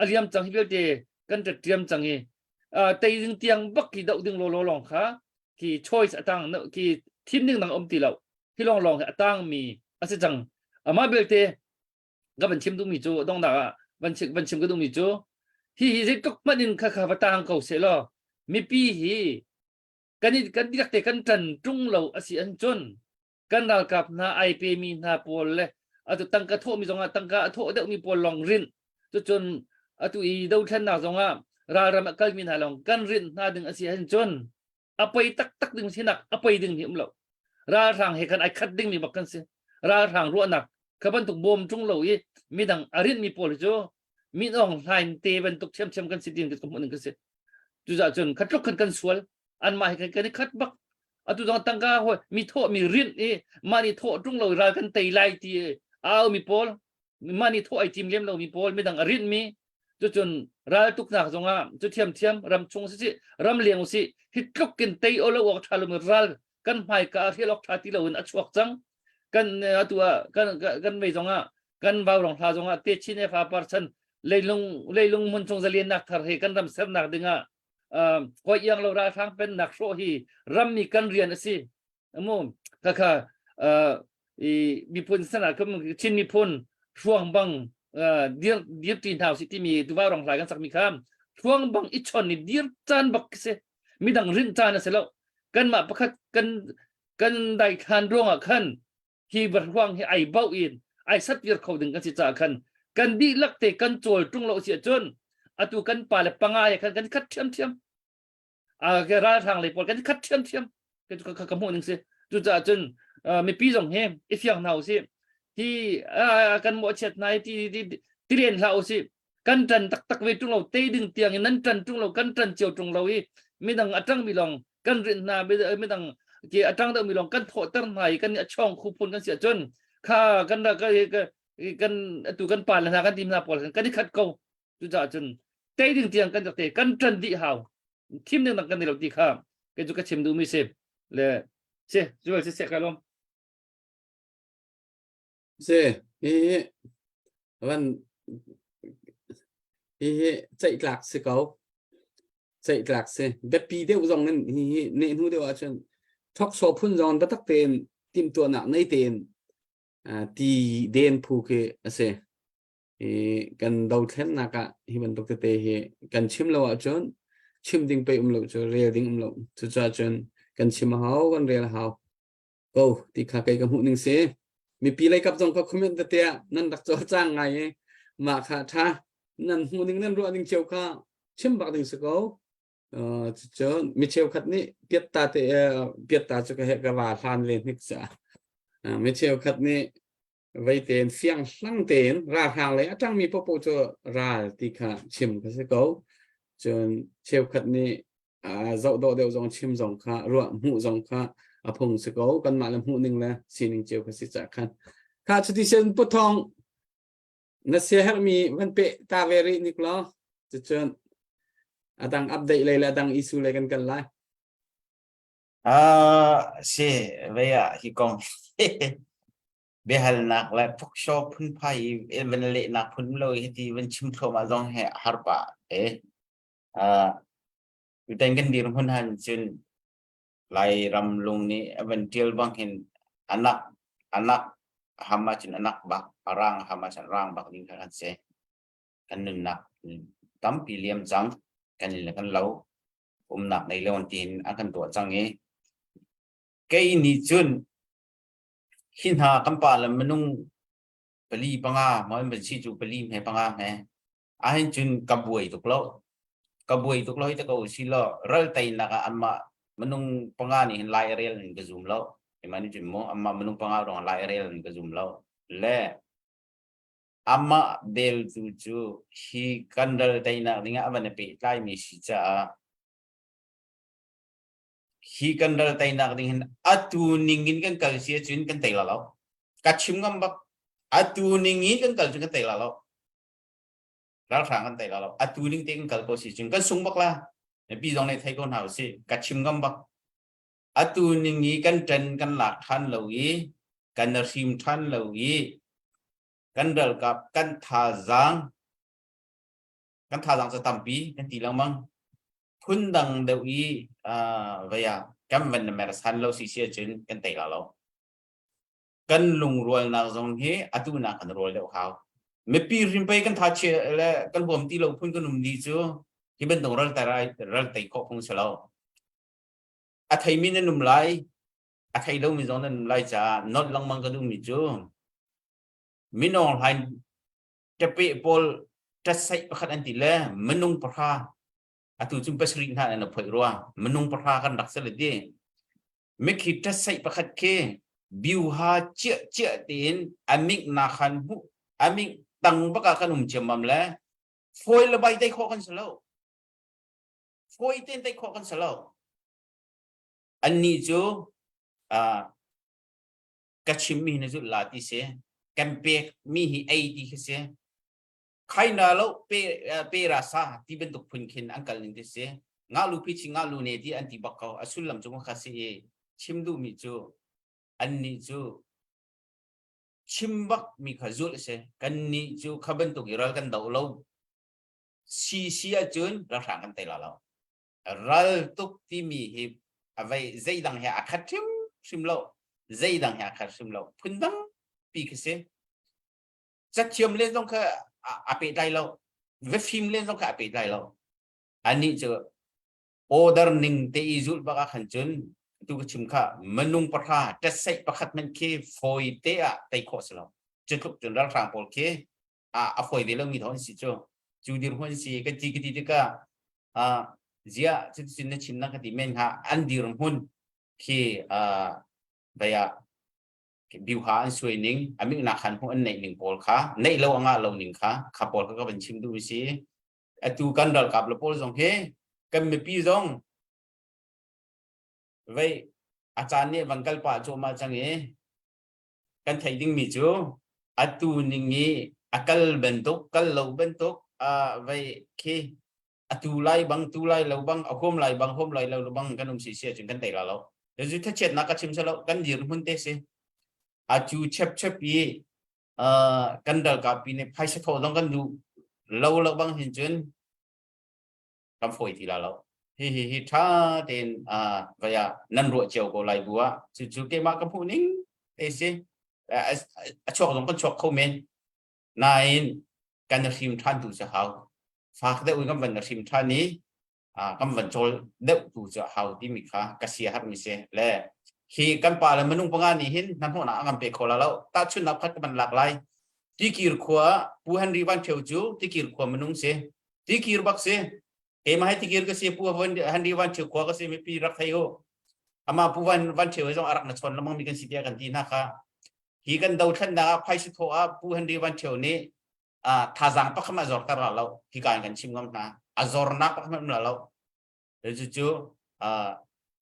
a liam cang hi vialte kan ṭiam cang i tei ding tiang bak ki doh ding law lawng kha khi choice atang khi thim ding dang um ti lo hi lawng lawng hi atang mi a si cang amah belte ka van chim duhmi cu dongnak ah van chim van chim ka duhmi cu hi hi zeitluk hmanh in kha kha va tang ko se law mipi hi kan kan diak te kan ṭan ṭung lo a si an cun kan ralkap hna ai pemi hna pawl le atu tangka thawhmi zongah tangka a thawh deuhmi pawl lawng rinh cucun atu i dothlennak zongah ralram a kalmi hna lawng kan rinh hna ding a si ahcun cun a poi taktak ding sinak a poi ding hi um lo ralhrang he khan ai khat dingmi bak kan si ralhrang ruahnak kha bantuk bawm ṭung lo i midang a rinhmi pawl hi cu min ong hlain te bantuk ṭhiamṭhiam kan si tin ka hmuh ning kan si cucaah cun khatluk khan kan sual anmah he kan i khat bak atu zong tangka hoi mi thawh mi rinh i mah nih thawh ṭung lo ral kan tei lai ti au mi pawl mah nih thawh ai tim lem lo mi pawl midang a rinh mi cucun ral tuknak zongah cu thiamthiam ram chung si si ram leng si hi tluk in tei o lo awk ṭha lo mi ral kan hmai ka hrial awk ṭha ti lo in a chuak cang kan atu ah kan kan mei zongah kan vaurong hla zongah te chin e fa par chan leilung leilung mun chung zalian nak thar he kan ram sernak dingah koi iang lo ralhrang pennak hrawh hi rammi kan rian a si mu khakha i miphun sana kum Chin miphun hruang bang dir dir ti hna si timi tuva rong hlai kan sak mi kha hruang bang i chon ni dir caan bak si midang rin caan a si lo kanmah pakhat kan kan dai khan ruangah khan hi ruang hi ai bauh in ai sattir kho ding kan si caah khan kan dihlak te kan cawl ṭung lo si ahcun atu kan pa le panga he khan kan khat ṭhiamṭhiam a ralhrang lei pawl kan khat ṭhiamṭhiam ka ka hmuh ning si cucaah cun mipi zong hi i fiang hna usih hi kan mawhchiat hna hi ti ti ti len hlah usih kan ṭan taktak ve ṭung lo te ding tiang in nan ṭan ṭung lo kan ṭan cio ṭung lo i midang a ṭangmi lawng kan rinh hna midang ki a ṭang deuhmi lawng kan thawhter hna i kan a chawng khu phun kan si ahcun kha kan kan atu kan pa le hna kan tim hna pawl kan i khat ko cucaah cun tei ding tiang kan rak te kan ṭan dih hau thim ding dang kan ni lo ti kha kei cu ka chim duhmi si le si zual si se ka lom Si, hihi van hihi ceihtlak si ko. Ceihtlak si. Biapi deuh zong in hihi nehhnu deuh ahcun thoksaw phun zong biatak tein timhtuahnak nei tein ti den phu khi a si. I kan dothlennak ah hi bantuk tete hi kan chim lo ahcun chim ding pei um lo cu rel ding um lo. Cucaah cun kan chim a hau, kan rel a hau. Ko ti kha kei ka hmuh ning si. Mipi lei kap zong kha comment tete ah nan rak cawlcang ngai i mah kha tha nan hmuh ning nan ruah ning cio kha chim bak ding si ko. Uh, cun mi cheukhat nih piatta te piatta cu ka he ka va hlan le hnik ca. Uh, mi cheukhat nih vei tein fiang hlang tein ralhrang lei a ṭangmi popo cu ral ti kha chim ka si ko. Cun cheukhat nih Zoh dawh deuh zong chim zong kha ruah hmuh zong kha a phung si ko kanmah le hmuh ning le sining cio kha si ca khan kha cuti sen puthong na siaherhmi van pe ta ve rih nik law cucun adang update lei le adang issue lei kan kal lai. Ah, si, vei ah hi kong biahalnak le phuksaw phunphai i van lehnak phun lo hi ti van chim thluahmah zong he har pah e. Ah, tutan kan dirhmun han cun Lairam lung nih a van ṭial bang hin anak anak ham ahcun anak bak, a rang ham ahcun rang bak ding kha kan si. Kan nunnak tampi liam cang, kan le kan lo umnak nei lo tiin an kan tuah cang i kei nih cun hi hna kan pa le minung pali panga maw in van si cu pali hme panga hme ahhin cun ka buai tuk lo ka buai tuk lo hi ta ko si law ral teinak ah anmah minung panga nih hin lai rel in ka zum lo ima nih cun mu anmah minung panga ruang lai rel in ka zum lo le amah bel tu cu hi kan ral teinak dingah a van i pehtlai mi si caah hi kan ral teinak ding hin atu ning in kan kal si ahcun kan tei la lo ka chim ngam bak atu ning in kan kal cun kan tei la lo ralhrang kan tei la lo atu ning te kan kal ko si cun kan sung bak la mipi zong nih thei ko hna usih ka chim ngam bak atu ning i kan ṭan kan lak ṭhan lo i kan hrim ṭhan lo i kan ralkap kan thazaang kan thazaang cu tampi kan ti lengmang phundang deuh i vei ah kan van mersan lo si si ahcun kan tei la lo kan lungrualnak zong hi atu nak kan rual deuh hau mipi hrim pei kan tha chia le kan huam ti lo phun kan um di cu hi bantuk ral tai ral tei khawh phung si lo a theimi nan um lai a thei lomi zong nan um lai caah not lengmang ka duhmi cu minawng hlain ṭape pawl ṭatsaih pakhat an ti le minung pahra atu cun pasarih hna an phoih rua minung pahra kan rak si le ti mikhi ṭatsaih pakhat khi biuha ciah ciah tiin amik na khan hmuh amik tang baka kan um ciammam le fawi le bai tei khawh kan si lo fawi ten tei khawh kan si lo annih cu ka chimmi hi na zulh la ti si kan pek mi hi ei ti khi si khai na lo pe pe ra sa ti bantuk phun khin an kal ning ti si nga lu phi chi nga lu ne ti an ti bak ko a sullam cu kha si i chim duh mi cu an nih cu chim bak mi kha zulh si kan nih cu kha bantuk i ral kan do lo si si ahcun ralhrang kan tei la lo ral tuk timi hi a vei zeidang he a khat hrim hrim lo zeidang he a khat hrim lo phundang pi khi si cathiam len zong kha a pehtlai lo vefim len zong kha a pehtlai lo anih cu order ning te i zulh bak ah khan cun tu ka chim kha minung pahra ṭatsaih pakhat hmanh khi fawi te ah tei khawh si lo cu tluk cun ralhrang pawl khi a a fawi ve lomi thaw an si cu cu dirhmun si ka ti ka ti tikah ziah cuticun na chim na ka ti men hnga an dirhmun khi vei ah biuha an suai ning amik nak khan hmu an neih ning pawl kha neih lo anga lo ning kha kha pawl kha ka van chim duh si atu kan ralkap le pawl zong hi kan mipi zong vei a caan nih van kal pah cuahmah cang i kan theih dingmi cu atu ning i a kal bantuk kal lo bantuk vei khi atu lai bang tu lai lo bang a huam lai bang huam lai lo bang kan um si si ahcun kan tei la lo cu thachiatnak ka chim selo kan dir hmun te si a cu chep chep i kan ralkap pi nih phaisa thawh zong kan duh lo lo bang hin cun kan fawi ti la lo hi hi hi tha tein vaya nan ruah cio ko lai bu ah cu cu keimah ka hmuh ning te si a chuak zong kan chuak kho men nain kan hrim than tu cu hau fak deuh in kan van hrim than i kan van cawl deuh tu cu hau timi kha ka sia har mi si le hi kan pa le minung panga nih hin hnahnawhnak a kan pe kho la lo tahchunhnak khat ka van lak lai tikir khua pu Henry Van Theu cu tikir khua minung si tikir bak si keimah hi tikir ka si pu Henry Van Theu khua ka si mipi rak thei u ama pu Van Van Theu zong arak na chon lamang mi kan si tiah kan ti hna kha hi kan dothlennak ah phaisa thaw ah pu Henry Van Theu nih thazaang pakhat a zorter la lo hi ka in kan chim ngam hna a zornak pakhat la lo. Cucu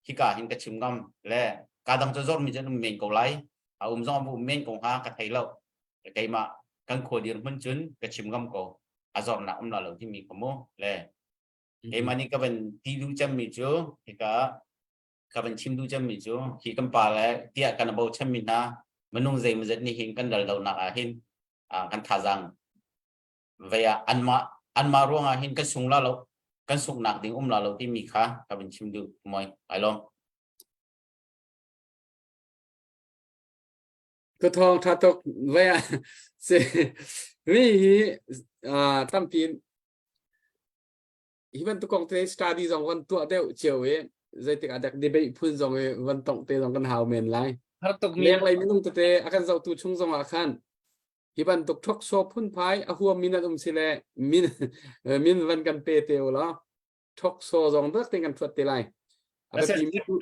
hika hin ka chim ngam le ka dang cu zormi cu an um men ko lai. A um zong a um men ko hnga ka thei lo. Keimah kan khua dir hmun cun ka chim ngam ko. A zornak um la lo timi kha mu le keimah nih ka van ti duh cemmi cu hika ka van chim duh cemmi cu hi kan pa le tiah kan bochanmi hna minung zeimawzat nih hin kan ral donak ah hin kan thazaang vei ah anmah anmah ruangah hin kan sung la lo kan sunghnak ding um la lo timi kha ka van chim duh moi ai lawm. Ka thawng tha tuk vei ah si mi hi tampi hi bantuk kong te study zong van tuah deuh cio i zeitik ah dek debate phun zong i van tongh te zong kan hau men lai. Har tuk mi Lenglei minung tete a kan zohtu chung zong ah khan hi bantuk ṭhoksaw phunphai a huammi nan um si le min min van kan pe te u law ṭhoksaw zong dak te kan ṭhuat te lai. A biapi mi cu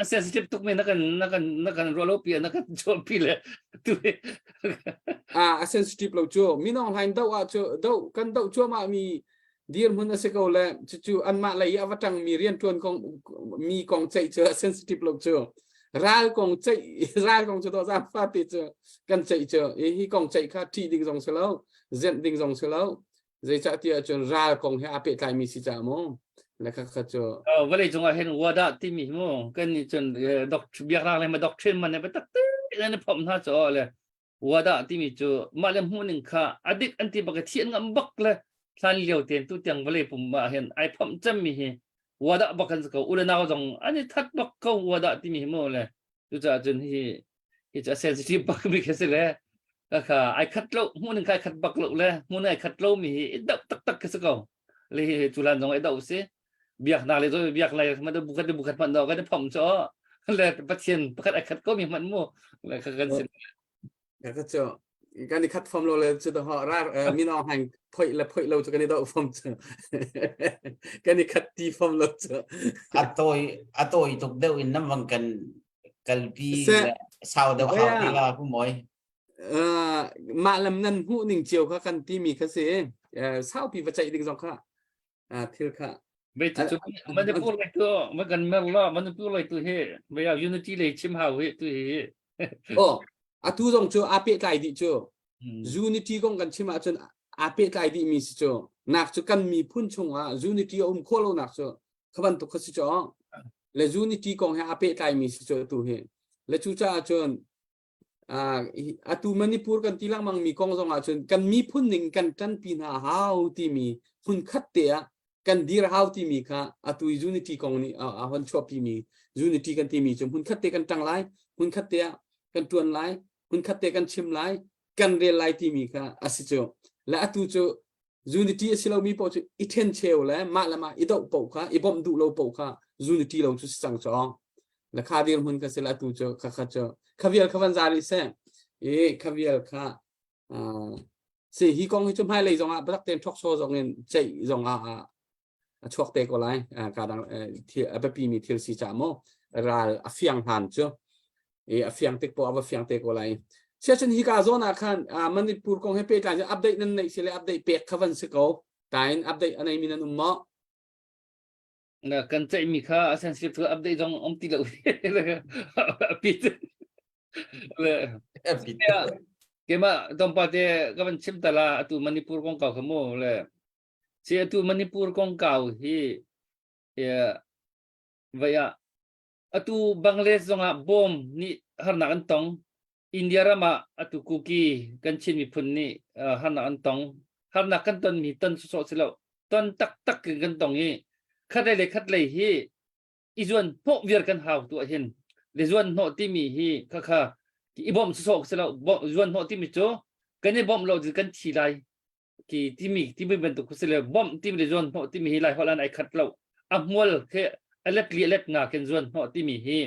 A sensitive tuk mi na kan na kan na kan rualo pi na kan chuah pi le tu a a sensitive lo cu minong hlain do ah cu do kan do cuahmah mi dirhmun a si ko le cucu anmah lei i a va ṭang mi rianṭuan kong mi kong ceih cu a sensitive lo cu ral kong ceih ral kong cu dawh zaangfa te cu kan ceih cu hi kong ceih kha ṭih ding zong si lo zenh ding zong si lo zeicah tiah cun ral kong he aa pehtlai mi si caah mu le kha kha cu vawlei cungah hin wada timi mu kan nih cun dok biaknak le ma doctrine man ne tak te nan phom hna cho le wada timi cu mah le hmuh ning kha adik an ti bak thi an ngam bak le hlan lio ten tu tiang vawlei pum ma hin ai phom cem mi hi wada bak kan ko ule nau zong an i that bak ko wada timi hi mu le tu ca cun hi hi cu sensitive bak mi khi si le ka kha ai khat lo hmuh ning kai khat bak lo le hmuh ai khat lo mi hi i dau tak tak khi si ko le hi cu lan zong ai dau si biaknak le zo biak lai ma bukhat bukhat man do kan phom cho le pathian pakhat ai khat ko mi man mu le kha kan sin ka cho kan i khat fom lo le chu do ra min aung hlaing phoi le phoi lo chu kan i do fom chu kan i khat ti fom lo chu a toi a toi tuk deuh in nam wang kan kalpi sau deuh hau ti la pu moi mah lam nan hmuh ning cio kha kan ti mi kha si saupi va ceih ding zong kha thil kha Ve cu Manipur lai tu ma kan mer la Manipur lai tu hi ve unity lei chim hau hi tu hi oh atu zong cu a pehtlai dih cu unity kong kan chim ahcun a pehtlai dih mi si cu nak cu kan miphun chungah unity a um khawh lo nak cu kha bantuk kha si cu le unity kong he a pehtlai mi si cu tu hi le cu caah cun atu Manipur kan ti lengmang mi kong zong ahcun kan miphun ning kan ṭanpi hna hau timi hmun khat te ah kan dir hau timi kha atu unity kong nih a hon chuahpi mi unity kan timi cu hmun khat te kan ṭang lai hmun khat te ah kan ṭuan lai hmun khat te kan chim lai kan rel lai timi kha a si cu le atu cu unity a si lomi paoh cu i ṭhencheu le mah le mah i doh paoh kha i bawmh duh lo paoh kha unity lo cu si cang cawng le kha dirhmun ka si le atu cu kha kha cu kha vial kha van za rih seh i kha vial kha si hi kong hi cu hmailei zong ah biatak tein ṭhoksaw zong in ceih zong ah a chuak te ko lai ka dang thil a biapi mi thil si ca mu ral a fiang hlan cu i a fiang tik po a va fiang te ko lai siacun hi ka zawn ah khan Manipur kong he pehtlai cu update nan neih si le update pek kha van si ko tain update a nei mi nan um maw na kan ceih mi kha a sensitive tu update zong om ti lo pit le kema tompa te ka van chim tala atu Manipur kong kau kha mu le Si atu Manipur kongkau hi vai ah atu Bangladesh zongah bom nih harnak an tong. India ram ah atu Kuki kan Chin miphun nih harnak an tong. Harnak kan tonmi ton sawsawh si lo. Ton taktak in kan tong i khatlei le khatlei hi i zuan hnawh viar kan hau tu ahhin le zuan hnawh timi hi khakha i bawmh sawsawh si lo. Zuan hnawh timi cu kan i bawmh lo kan thi lai. Ki timi timi bantuk si le bomh timi le zuan hnawh timi hi lai holh an ai khat lo a hmual khi a let li a let nga khin zuan hnawh timi hi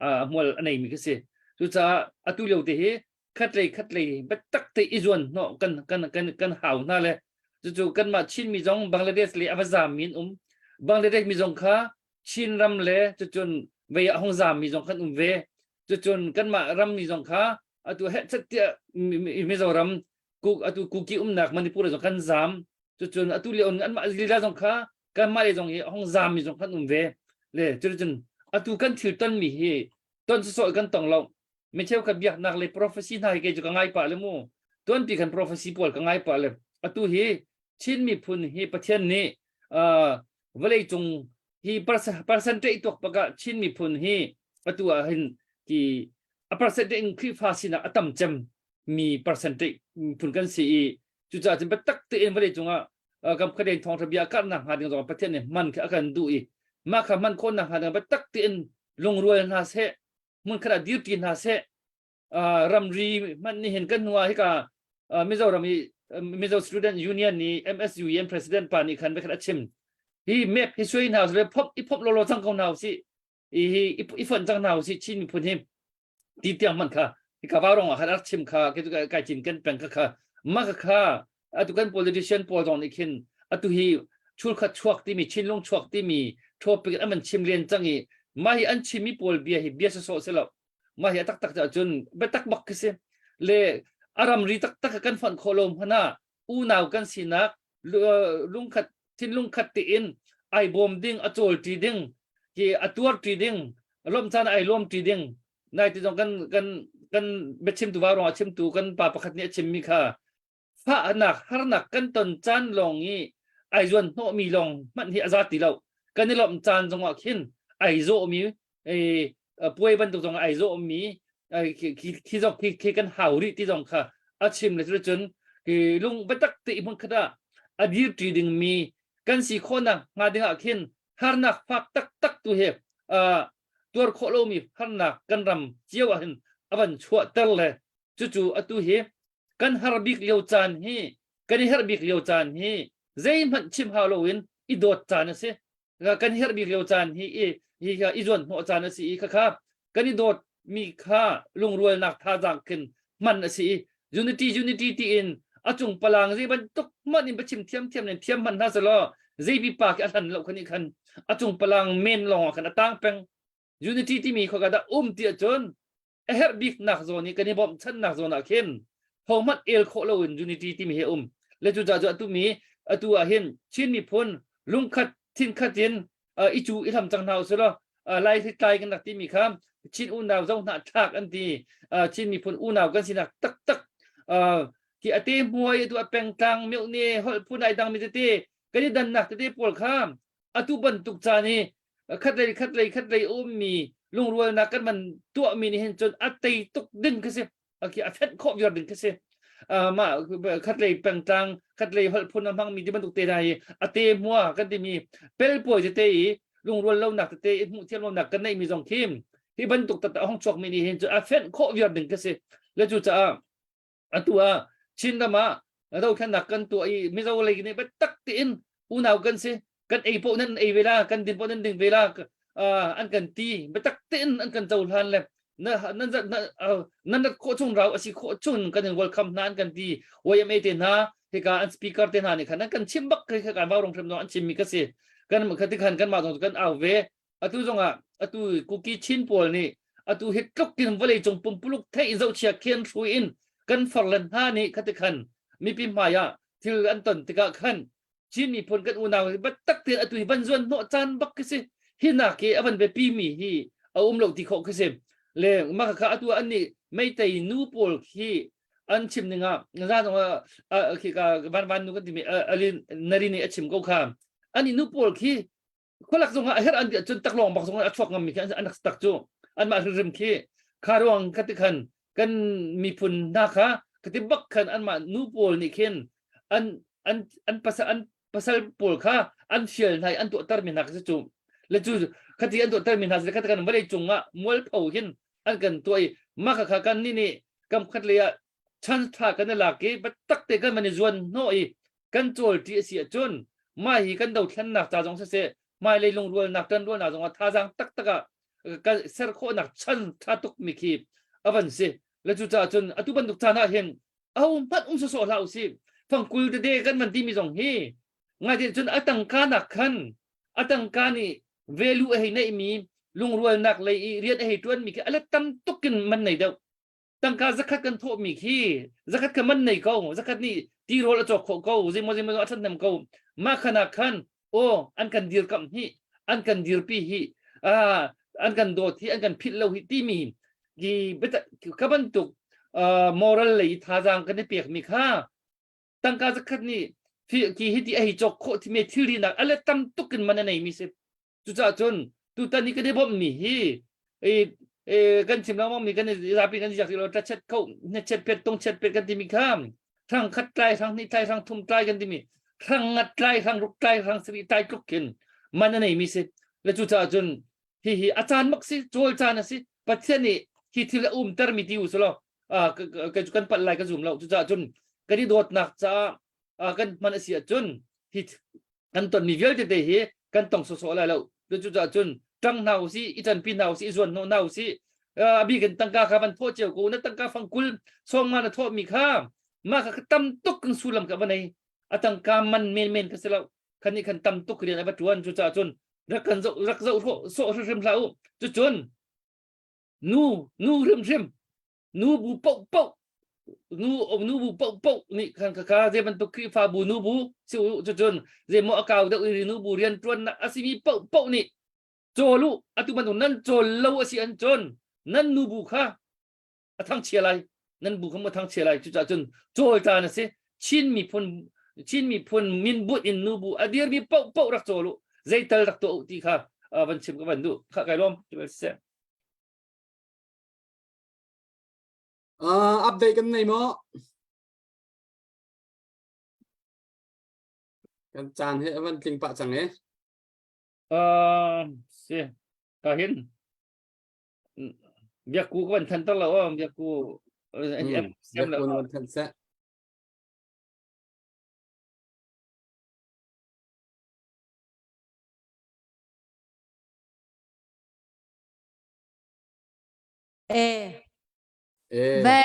a hmual a nei mi khi si cucaah atu lio te hi khatlei khatlei biatak te i zuan hnawh kan kan kan kan hau hna le cucu kanmah Chin mi zong Bangladesh le a va zam mi an um Bangladesh mi zong kha Chin ram le cucun vei a hung zam mi zong kan um ve cucun kanmah ram mi zong kha atu he chat tiah Mizoram atu Kuki umnak Manipur zong kan zam cucun atu lio anmah lila zong kha kanmah le zong hi hong zam mi zong kan um ve. Le cuticun atu kan thil tonmi hi ton sawsawh kan tong lo. Mi cheukhat biaknak le prophecy hna hi kei cu ka ngai pah le mu. Tuanpi khan prophecy pawl ka ngai pah le atu hi Chin miphun hi Pathian nih uh, vawlei cung hi percentage tuak pakah Chin miphun hi atu ah hin ki a percentage in Khrihfa sinak a tam cem mi percentage phun kan si i cucaah cun biatak tein vawlei cungah kam khaden thawngtha bia karhnak hnga ding zong Pathian nih hman khi a kan duh i mah kha hman khawhnak hnga ding biatak tein lungrual hna seh hmun khat ah dirṭi hna seh ramri hmanh nih hin kan hnu ah hika Mizoram i Mizo Student Union nih MSU in president pa nih khan khat a chim hi map hi suai hna usih phop i phop lolo cang ko hna usih i hi i fonh cang hna usih Chin miphun hi ti tiang hmanh kha hika vau ah khan rak chim kha ke kai cin ken peng kha kha ma kha kha atu kan politician pawl zong nih khin atu hi chulkhat chuak timi chinlung chuak timi topic an chim len cang i mah hi an chimmi pawl bia hi bia sawsawh si lo mah hi a taktak cun biatak bak khi si le a ramri taktak kan fonh khawh lo hmanh ah unau kan sinak lungkhat thinlung khat tein ai bawm ding a cawl ṭi ding ki a tuar ṭi ding lawmh caan ai lawm ṭi ding nai ti zong kan kan kan biachimtu va ruangah chimtu kan pa pakhat nih a chimmi kha fahnak harnak kan ton caan lawng i ai zuan hnawhmi lawng hmanh hi a za ti lo kan i lawmh caan zongah khin ai zawhmi puai bantuk zong ai zawhmi khi zong khi kan hau rih ti zong kha a chim le cun ki lung biatak te hmun khat ah a dir ṭi dingmi kan si khawhnak hnga ding ah khin harnak fak taktak tu hi tuar khawh lomi harnak kan ram cio ah hin a van chuahter le cucu atu hi kan har bik lio caan hi kan i herh bik lio caan hi zeihmanh chim hau loin i dawt caan a si kan herh bik lio caan hi i hi i zuan hnawh caan a si i khakha kan i dawt mi kha lungrualnak thazaang khin hman a si i unity unity tiin a cung palang zei bantuk hmanh in biachim thiam thiam nen thiam hman hna selaw zei pipa khi a hlan lo khan i khan a cung palang men lawng ah khan a tang peng unity timi khoka dah um ti ahcun a herh biknak zawn i kan i bawmhchannak zawn ah khin hohmanh el khawh loin unity timi hi a um le cucaah cu atu mi atu ah hin Chin miphun lungkhat thinkhat in i cu i hlam cang hna usih law lai tlai kan rak timi kha Chin unau zo hna thlak an ti Chin miphun unau kan sinak taktak ki ate hmuai atu a pengtlang meuh ne holh phun ai dang mi tete kan i dannak tete pawl kha atu bantuk caan i khatlei khatlei khatlei ummi lungrualnak kan van tuahmi nih hin cun a tei tuk ding khi si a fenh khawh viar ding khi si mah khatlei pengtlang khatlei holh phun a hmangmi ti bantuk te hna hi a te hmua kan timi pelpawi tete i lungrual lonak tete i hmuh thiam lonak kan neihmi zong khi hi bantuk tata hong chuakmi nih hin cun a fenh khawh viar ding khi si le cu caah atu ah Chin ram ah dothlennak kan tuah i Mizo lei nih biatak tein unau kan si kan ei poh nan ei ve la kan din poh nan ding ve la an kan ti biatak tein an kan cohlan le na nan nan rat khawh chung rau asi khawh chung kan in welcome hna an kan ti YMA te hna hika an speaker te hna nih khan an kan chim bak khi kan vau rong hrim an chim mi ka si kan khati khan kan mah zong kan au ve atu zongah atu Kuki Chin pawl nih atu hi tluk in vawlei cung pumpuluk theih zohchia khen hrui in kan farlan hna nih khati khan mipi hmai ah thil an ton tikah khan Chin miphun kan unau hi biatak tein atu hi van zuan hnawh caan bak khi si hi nak hi a van biapi mi hi a um lo ti khawh khi si le mah kha atu an nih meitei nu pawl khi an chim ning ah za zong ah khi ka van van nu kan timi alin nari nih a chim ko kha ani nu pawl khi khualak zong ah a herh an ti ahcun taklawng bak zong a chuak ngammi khi an rak tak cu anmah hrimhrim khi kha ruang kha ti khan kan miphun hna kha khati bak khan anmah nu pawl nih khin an an an pasal an pasal pawl kha an fial hna i an tuahter mi hna khi cu le cu khati an tuahter mi hna cu khati kan vawlei cung ah mualpho hin an kan tuah i mah kha kha kan nih nih kam khat lei ah chan tha kan i lak i biatak te kan van i zuan hnawh i kan cawl ṭi a si ahcun mah hi kan dothlennak ca zong siseh hmailei lungrualnak ṭanrualnak zong ah thazaang taktak ah kan ser khawhnak chan ṭha tuk mi khi a van si le cucaah cun atu bantuk caan ah hin aho hmanh um sawsawh hlah usih fangkul tete kan van timi zong hi ngai cun a tangka nak khan a tangka nih value a hei neihmi lungrualnak lei i rian a hei ṭuanmi khi a let tam tuk in man nei deuh tangka zakhat kan thawhmi khi zakhat kha man nei ko zakhat nih tirawl a cawk khawh ko zeimaw zeimaw a ṭhathnem ko mah khan ah khan aw an kan dirkamh hi an kan dirpi hi. An kan dawt hi an kan philh lo hi timi hi ka bantuk moral lei thazaang kan i pekmi kha tangka zakhat nih ki hi ti a hei cawk khawh thimi thilri nak a let tam tuk in man a neimi si. Cucaah cun tutan i kan i bawmhmi hi kan chim lengmang mi kan zapi kan ziak lo tachet kho hnechet pet tong chet pet kan timi kha hrang khat tlai hrang hnih tlai hrang thum tlai kan timi hrang ngat tlai hrang ruk tlai hrang sari tlai tluk khin man a neimi si. Le cucaah cun hi hi a caan mak si cawl caan a si. Pathian nih hi thil a umter mi ti u selaw kan palh lai ka zum lo. Cucaah cun kan i dawtnak caah kan hman a si ahcun hi kan tonmi vialte te hi kan tong sawsawh lai lo. Cucaah cun ṭang hna usih, i ṭanpi hna usih, i zuan hnawh hna usih. A bik in tangka kha van thawh cio ko. Na tangka fangkul sawmnga na thawhmi kha mah kha tam tuk kan sullam ka va nei. A tangka man menmen kha si lo. Khan nih khan tam tuk rian a va ṭuan. Cucaah cun rak kan zoh rak zoh sawh hrimhrim hlah u. Cucun nu nu hrimhrim nu bu paohpaoh nu nu bu paohpaoh nih khan kha zei bantuk Khrihfabu nu bu si u. Cucun zeimaw a kau deuh i nu bu rian ṭuannak a simi paohpaoh nih cawl u. Atu bantuk nan cawl lo a si an cun nan nu bu kha a thangchia lai, nan bu kha mu thangchia lai. Cucaah cun cawl caan a si. Chin miphun Chin miphun min but in nu bu a dirmi paohpaoh rak cawl u, zeital rak tuah u ti kha van chim ka van duh. Kha kai lawm seh. Uh, update kan nei maw? Kan caan he avan tling pah cang e. Uh, si ka hin biakku ka van than ter lo o biakku biakku na van than seh. E. E. Ve.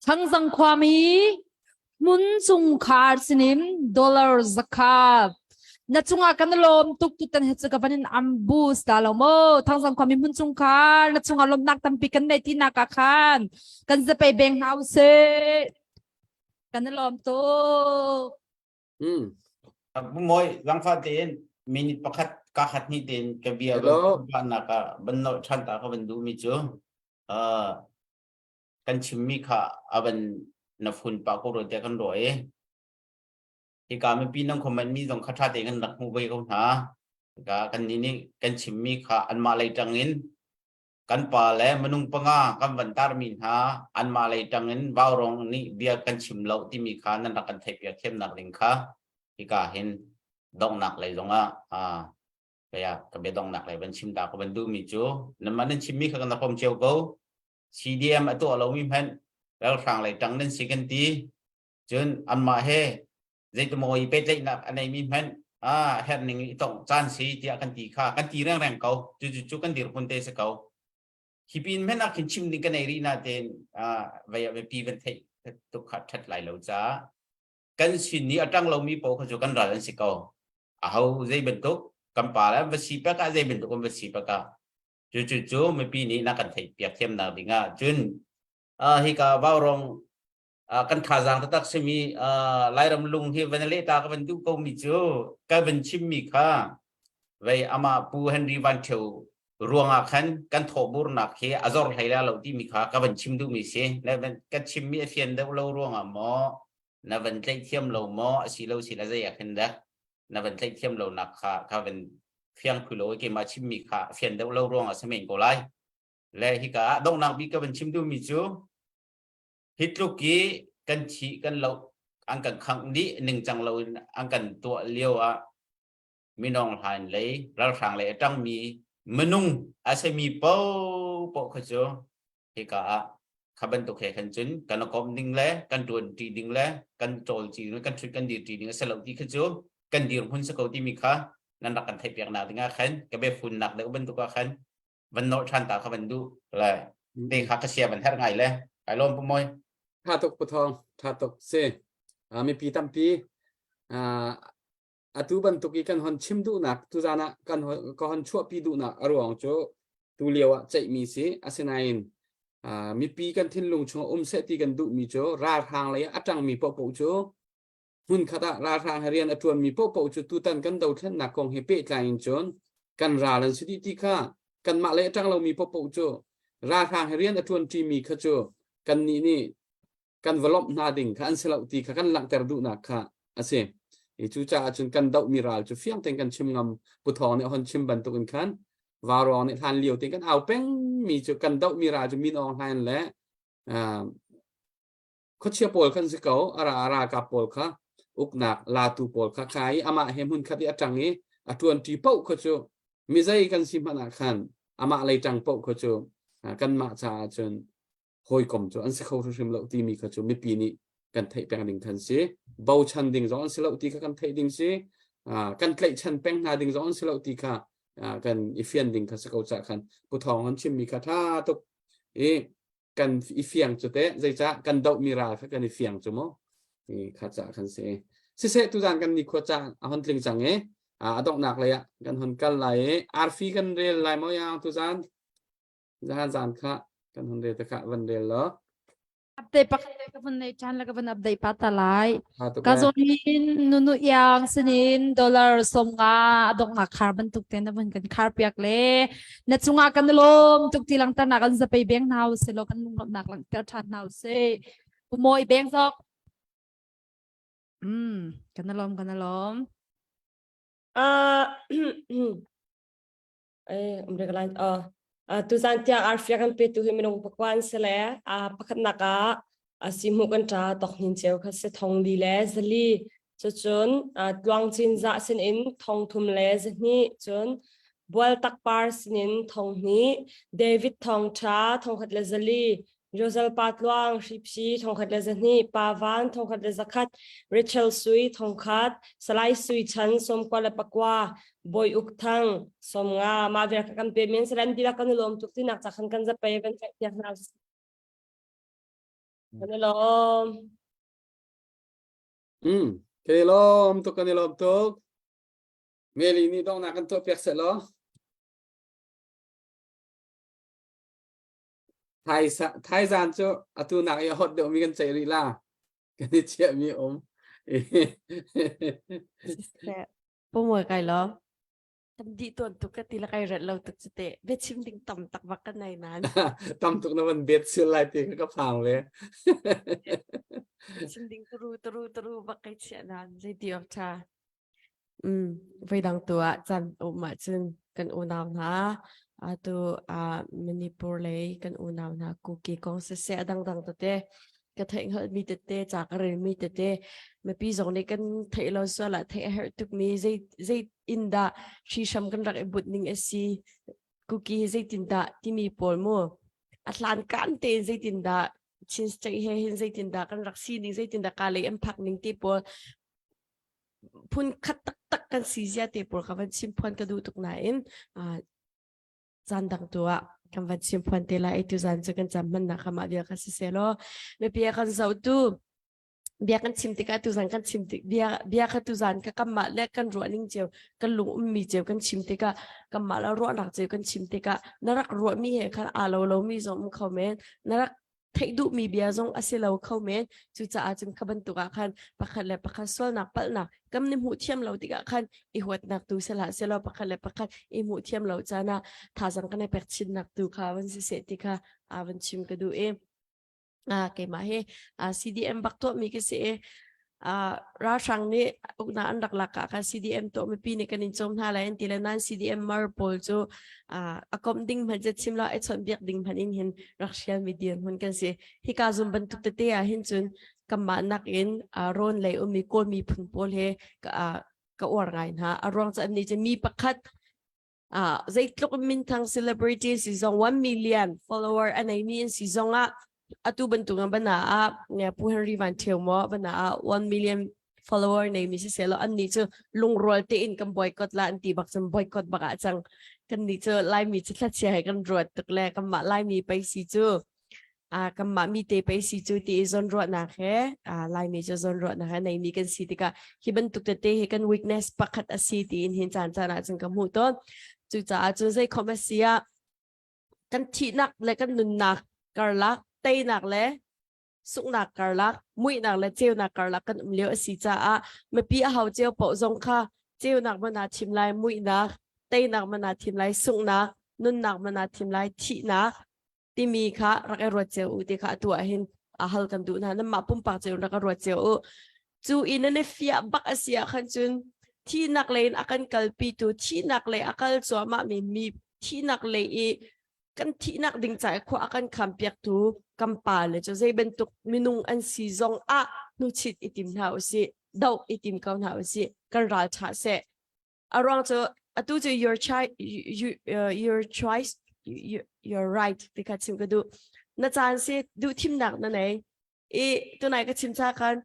Thangzang khuami hmun chungkhar sinin dollar zakhat na cungah kan lawm tuk tutan he chu ka van in ambus ta lo mo Thangzang khuami hmun chungkhar na cungah lawmnak tampi kan nei ti nak ah khan kan zapei beng hna usih kan lawm tuk. Mm. Moi langfa tein minute pakhat ka khat ni tein ka bia ban nak ah ban no than ta ka ban du mi cu kan chimmi kha avan na phun pa ko ro te kan ro e hi ka mi pi nang comment mi zong kha tha te kan rak hmu ve ko hna. Ka kan ni nih kan chimmi kha anmah lei tang in kan pa le minung panga kan van tar mi hna anmah lei tang in Vaurong nih bia kan chim lo timi kha nan rak kan theih piak thiamnak ding kha hika hin donghnak lei zongah kaya ka bia donghnak lei van chim ta ka van duh mi cu nanmah nan chimmi kha kan rak pom cio ko. CDM a tuah lomi hmanh ralhrang lei tang nan si kan ti cun anmah he zeitimaw i pehtlaihnak a neimi hmanh a herh ning i tong caan si tiah kan ti kha kan ti rengreng ko. Cu cu cu kan dirhmun te si ko. Hi pin hmanh ah khin chim ding ka nei rih na tein vei ah mipi van theih tuk kha that lai lo caah kan sin ni a tang lomi paoh kha cu kan ral an si ko. Aho zei bantuk kan pa le va si pek ah zei bantuk an va si pek ah cu cu cu mipi nih na kan theih piak thiamnak ding ah cun hika Vaurong kan thazaang taktak simi Lairam lung hi van leh ta ka van duh ko mi cu ka van chim mi kha vei amah Pu Henry Van Thio ruangah khan kan thawhburnak hi a zor hlei la lo timi kha ka van chim duh mi si. Le ka chim mi a fian deuh lo ruangah maw na van tlaih thiam lo maw asi lo si la zei ah khin dah na van tlaih thiam lo nak kha ka van fiang phu lo keimah chim mi kha fian deuh lo ruangah sa men ko lai. Le hika ah donghnak bik ka van chim duh mi cu hi tluk i kan thi kan lo an kan khangh dih ningcang lo in an kan tuah lio ah minong hlain lei ralhrang lei a ṭangmi minung a semi paohpaoh kha cu hika ah kha bantuk he khan cun kan komh ding le kan ṭuan ṭi ding le kan cawl ṭi ding kan ṭhut kan dir ṭi ding a si lo ti kha cu kan dirhmun si ko timi kha nan rak kan theihpiak nak ding ah khan ka biafunnak deuh bantuk ah khan van nolh ṭhan ta kha van duh le te kha ka sia van herh ngai le kai lawm pu moi. Tha tuk pu Thawng, tha tuk si. Mipi tampi atu bantuk i kan hon chim duhnak tuzan ah kan ka hon chuahpi duhnak a ruang cu tu lio ah ceihmi si. Asinain mipi kan thinlung chung um seh ti kan duhmi cu ralhrang lei ah a ṭangmi paohpaoh cu hmunkhat ah ralhrang he rian a ṭuanmi paohpaoh cu tutan kan dothlennak kong he pehtlai in cun. Kan ral an si dih ti kha kanmah le a ṭang lomi paohpaoh cu ralhrang he rian a ṭuanṭimi kha cu kannih nih kan va lawmh hna ding kha an si lo ti kha kan langhter duhnak kha a si. I cucaah cun kan dohmi ral cu fiang tein kan chim ngam. Pu Thawng nih a hon chim bantukin khan Vaurawng nih hlan lio tein kan au pengmi cu kan dohmi ral cu Min Aung Hlaing le khuachia pawl khan si ko a ra ralkap pawl kha uknak latu pawl kha kha i amah he hmun khat i a ṭang i a ṭuanṭi paoh kha cu mizei kan si hmanh ah khan amah lei ṭang paoh kha cu kanmah caah cun hawikom cu an si kho hrimhrim lo timi kha cu mipi nih kan theih peng ding khan si bochan ding zong an si lo ti kha kan theih ding si kan tlaihchan peng hna ding zong an si lo ti kha kan i fian ding kha si ko cah khan Pu Thawng an chimmi kha ṭha tuk i kan i fiang cu teh zeicah kan dohmi ral kha kan i fiang cu mu i kha cah khan si siseh tuzan kan nikhua ca a hon tling cang i a donghnak lei ah kan hon kal lai i arfi kan rel lai maw yang tuzan zahan zan kha kan hon rel te kha van rel lo Update pakhat te ka vun nei ṭhan le ka vun update pa ta lai. Ka zawn hin nunu iang sinin dollar 50 a donghnak khar bantuk te na vun kan khar piak le na cungah kan lawm tuk ti langternak an zapei beng hna usih law kan lunglawmhnak langhter ṭhan hna usih. Umawi beng zok. Mm, kan lawm kan lawm. Uh, Tuzaan tiang arfia kan petu hi minung pakua an si le pakhatnak ah sihmuh kan ṭa tawk hnin ceu kha si thong li le zali cucun tluang cinzah sinin thong thum le zahnih cun Bualtak par sinin thong hnih David thong ṭha thong khat le zali Josel pa tluang Hripsi thongkhat le zahnih Pa Van thongkhat le zakhat Rachel Sui thongkhat Salai Sui Chan 99 Bawi Uk Thang 50 mah vial kha kan pe men salan dilak kan i lawm tuk tinak ca khan kan zapei kan ceih piak hna kan i lawm Mm, kan i lawm tuk kan i lawm tuk. Meli nih donghnak kan tuah piak seh law. Thaizan cu atu nak i a hot deuhmi kan ceih rih la. Kan i chiahmi um. Pumoi kai lo. Tam di tuan tuk ka ti la kai ret lo tuk cu te. Biachim ding tam tak bak ka nei nan. Tam tuk na van bet sil lai ti ka phang ve. Chim ding turu turu turu bak kai chiah nan. Zei ti ok tha. Voidang tu ah caan um ahcun kan unau hna atu ah Manipur lei kan unau hna Kuki kong siseh a dangdang tete ka theih hngalhmi tete ca ka relmi tete mipi zong nih kan theih lo sual ah theih a herh tukmi zei zei in dah hrihhram kan rak i but ning a si Kuki hi zeitindah timi pawl mu a hlankan tein zeitindah Chin State he hin zeitindah kan rak sining zeitindah ka lei an phak ning ti pawl phun khat taktak kan si zia te pawl ka van chim phuan ka duh tuk nain caan dang tu ah kan van chim phuan te lai tu zan cu kan cam hman nak mah bia kha si se law mipi kan zoh tu bia kan chim tikah tu zan kan chim tik bia bia kha tu zan ka kanmah le kan ruah ning cio kan lung ummi cio kan chim tikah kanmah le ruahnak cio kan chim tikah na rak ruahmi he khan aa lo lomi zong um kho men na rak theih duhmi bia zong a si lo kho men cucaah cun kha bantuk ah khan pakhat le pakhat sualnak palhnak kam ni hmuh thiam lo tikah khan i huatnak tu si hlah selaw pakhat le pakhat i hmuh thiam lo caan ah thazang kan i pek chinnak tu kha van si seh ti kha a van chim ka duh i keimah hi CDM bak tuahmi ka si i ralhrang nih uknak an rak lak ah khan CDM tuah mipi nih kan in cawm hna lai an ti le nan CDM mar pawl cu a komh ding hmanh chim lo ai chawnh biak ding hmanh in hin rak hrial mi dirhmun kan si hika zum bantuk tete ah hin cun kanmah nak in rawn lei ummi kawl miphun pawl he ka uar ngai hna a ruang cu an nih cu mi pakhat zeitluk minthang celebrity si zong 1 million follower a neimi an si zong ah atu bantuk in bana ah Pu Henry Van Thio mo bana ah 1 million follower neimi si selo an nih cu lungrual tein kan boycott la an ti bak cun boycott bak ah cang kan nih cu Laimi cu thlachia he kan ruat tuk le kanmah Laimi pei si cu kanmah mi te pei si cu ti i zawnruahnak he Laimi cu zawnruahnak he neimi kan si tikah hi bantuk tete hi kan weakness pakhat a si tiin hin caan caan ah cun ka hmuh tawn cucaah cun zei khom a si ah kan thihnak le kan nunnak karlak teinak le sunghnak karlak muihnak le ceunak karlak kan um lio a si caah mipi a hau ceu paoh zong kha ceunak mana chim lai muihnak Teinak mana thim lai sunghnak nunnak mana thim lai thihnak timi kha rak i ruat cio u ti kha atu ah hin a hal kan duh hna nan mah pumpak cio rak i ruat cio u cu i nan i fiah bak a si ah khan cun thihnak lei in a kan kalpi tu thihnak lei a kal cuahmah mi mi thihnak lei i kan thihnak ding ca i khua a kan kham piaktu kan pa le cu zei bantuk minung an si zong ah hnuchit i tim hna usih doh i tim ko hna usih kan ral ṭha seh a ruang cu atu cu your child you, uh, your choice you, your right ti kha chim ka duh na caan si duh thimnak na nei i tunai ka chim cha khan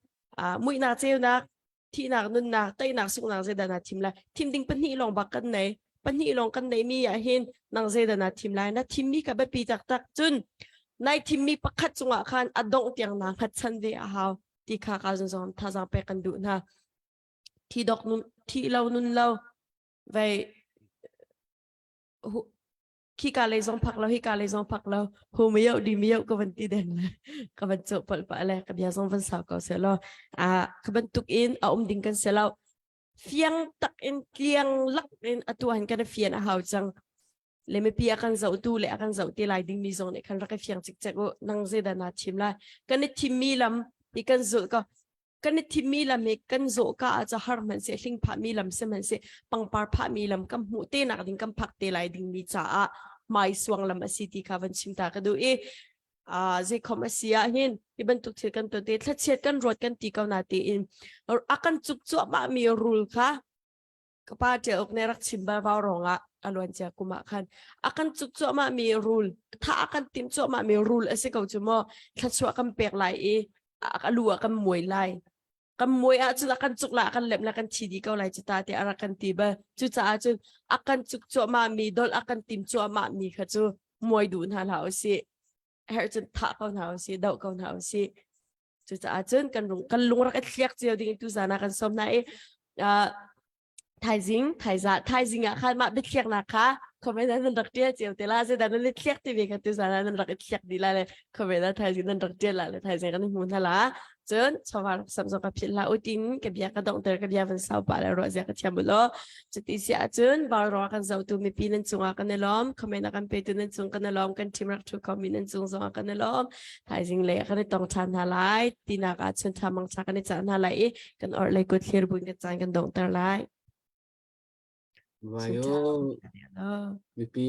uh, muihnak ceunak thihnak nunnak teinak sunghnak zeidah na thim lai thim ding pahnih lawng bak kan nei pahnih lawng kan nei mi ah hin nang zeidah na thim lai na thim mi ka biapi taktak cun nai thim mi pakhat cungah khan a dongh tiang na hngatchan ve a hau ti kha ka zong zong thazaang pek kan duh hna thi dok nun thi lo nun lo vei khi ka lei zong phak lo hi ka lei zong phak lo hu mi yo di mi yo ka van ti deng le ka van cho pal pa le ka bia zong van sau ko se lo a ka bantuk in a um ding kan se lo fiang tak in tliang lak in atu han kan fian a hau cang le mipi a kan zohtu le a kan zoh te lai ding mi zong nih khan rak i fiang cikcek u nang zeidah na thim lai kan i thim mi lam i kan zulh ko kan i thimmi lam hi kan zawh ka ah ca har hmanhseh hling phahmi lam si hmanhseh pangpar phahmi lam kan hmuh te nak ding kan phak te lai ding mi caah hmai suang lam a si ti kha van chim ta ka duh i a zeikhom a si ah hin hi bantuk thil kan tuah te thlachiat kan ruat kan ti ko na tiin a kan cuk cuahmah mi rul kha ka pa ṭial uk nih rak chim bal vau rongah a luan cia kum ah khan a kan cuk cuahmah mi rul tha a kan tim cuahmah mi rul a si ko cu maw thluachuah kan pek lai i a lu ah kan muai lai kan muai ah cun a kan cuk la a kan lem la kan thi dih ko lai cu ta te a rak kan ti bal cucaah cun a kan cuk cuahmah mi dol a kan tim cuahmah mi kha cu muai duh hna hlah usih herh cun thah ko hna usih doh ko hna usih Cucaah cun kan lung kan lung rak i thliak cio ding tu zan ah kan sawm hna i uh, thaizing thaiza thaizing ah khan mah biathliaknak kha comment ah nan rak tial cio te la zeidah nan i thliak ti ve kha tu zan ah nan rak i thliak dih la le comment ah thaizing nan rak tial la le thaizing kan hmu hna la cun chawva rak sam zong ka philh hlah utin ka bia ka donghter ka bia van sau pa le ruah zia ka thiam u law cuti si ahcun val kan zohtu mipi nan cungah kan i lawm comment a kan petu nan cung kan i lawm kan team rak thu khomi nan cung zongah kan i lawm thaizing le kan i tong ṭhan hna lai tinak ah chun ṭha mang ṭha kan i cah hna lai i kan orhlei kut thlir buin kan caan kan donghter lai. Vayo mipi.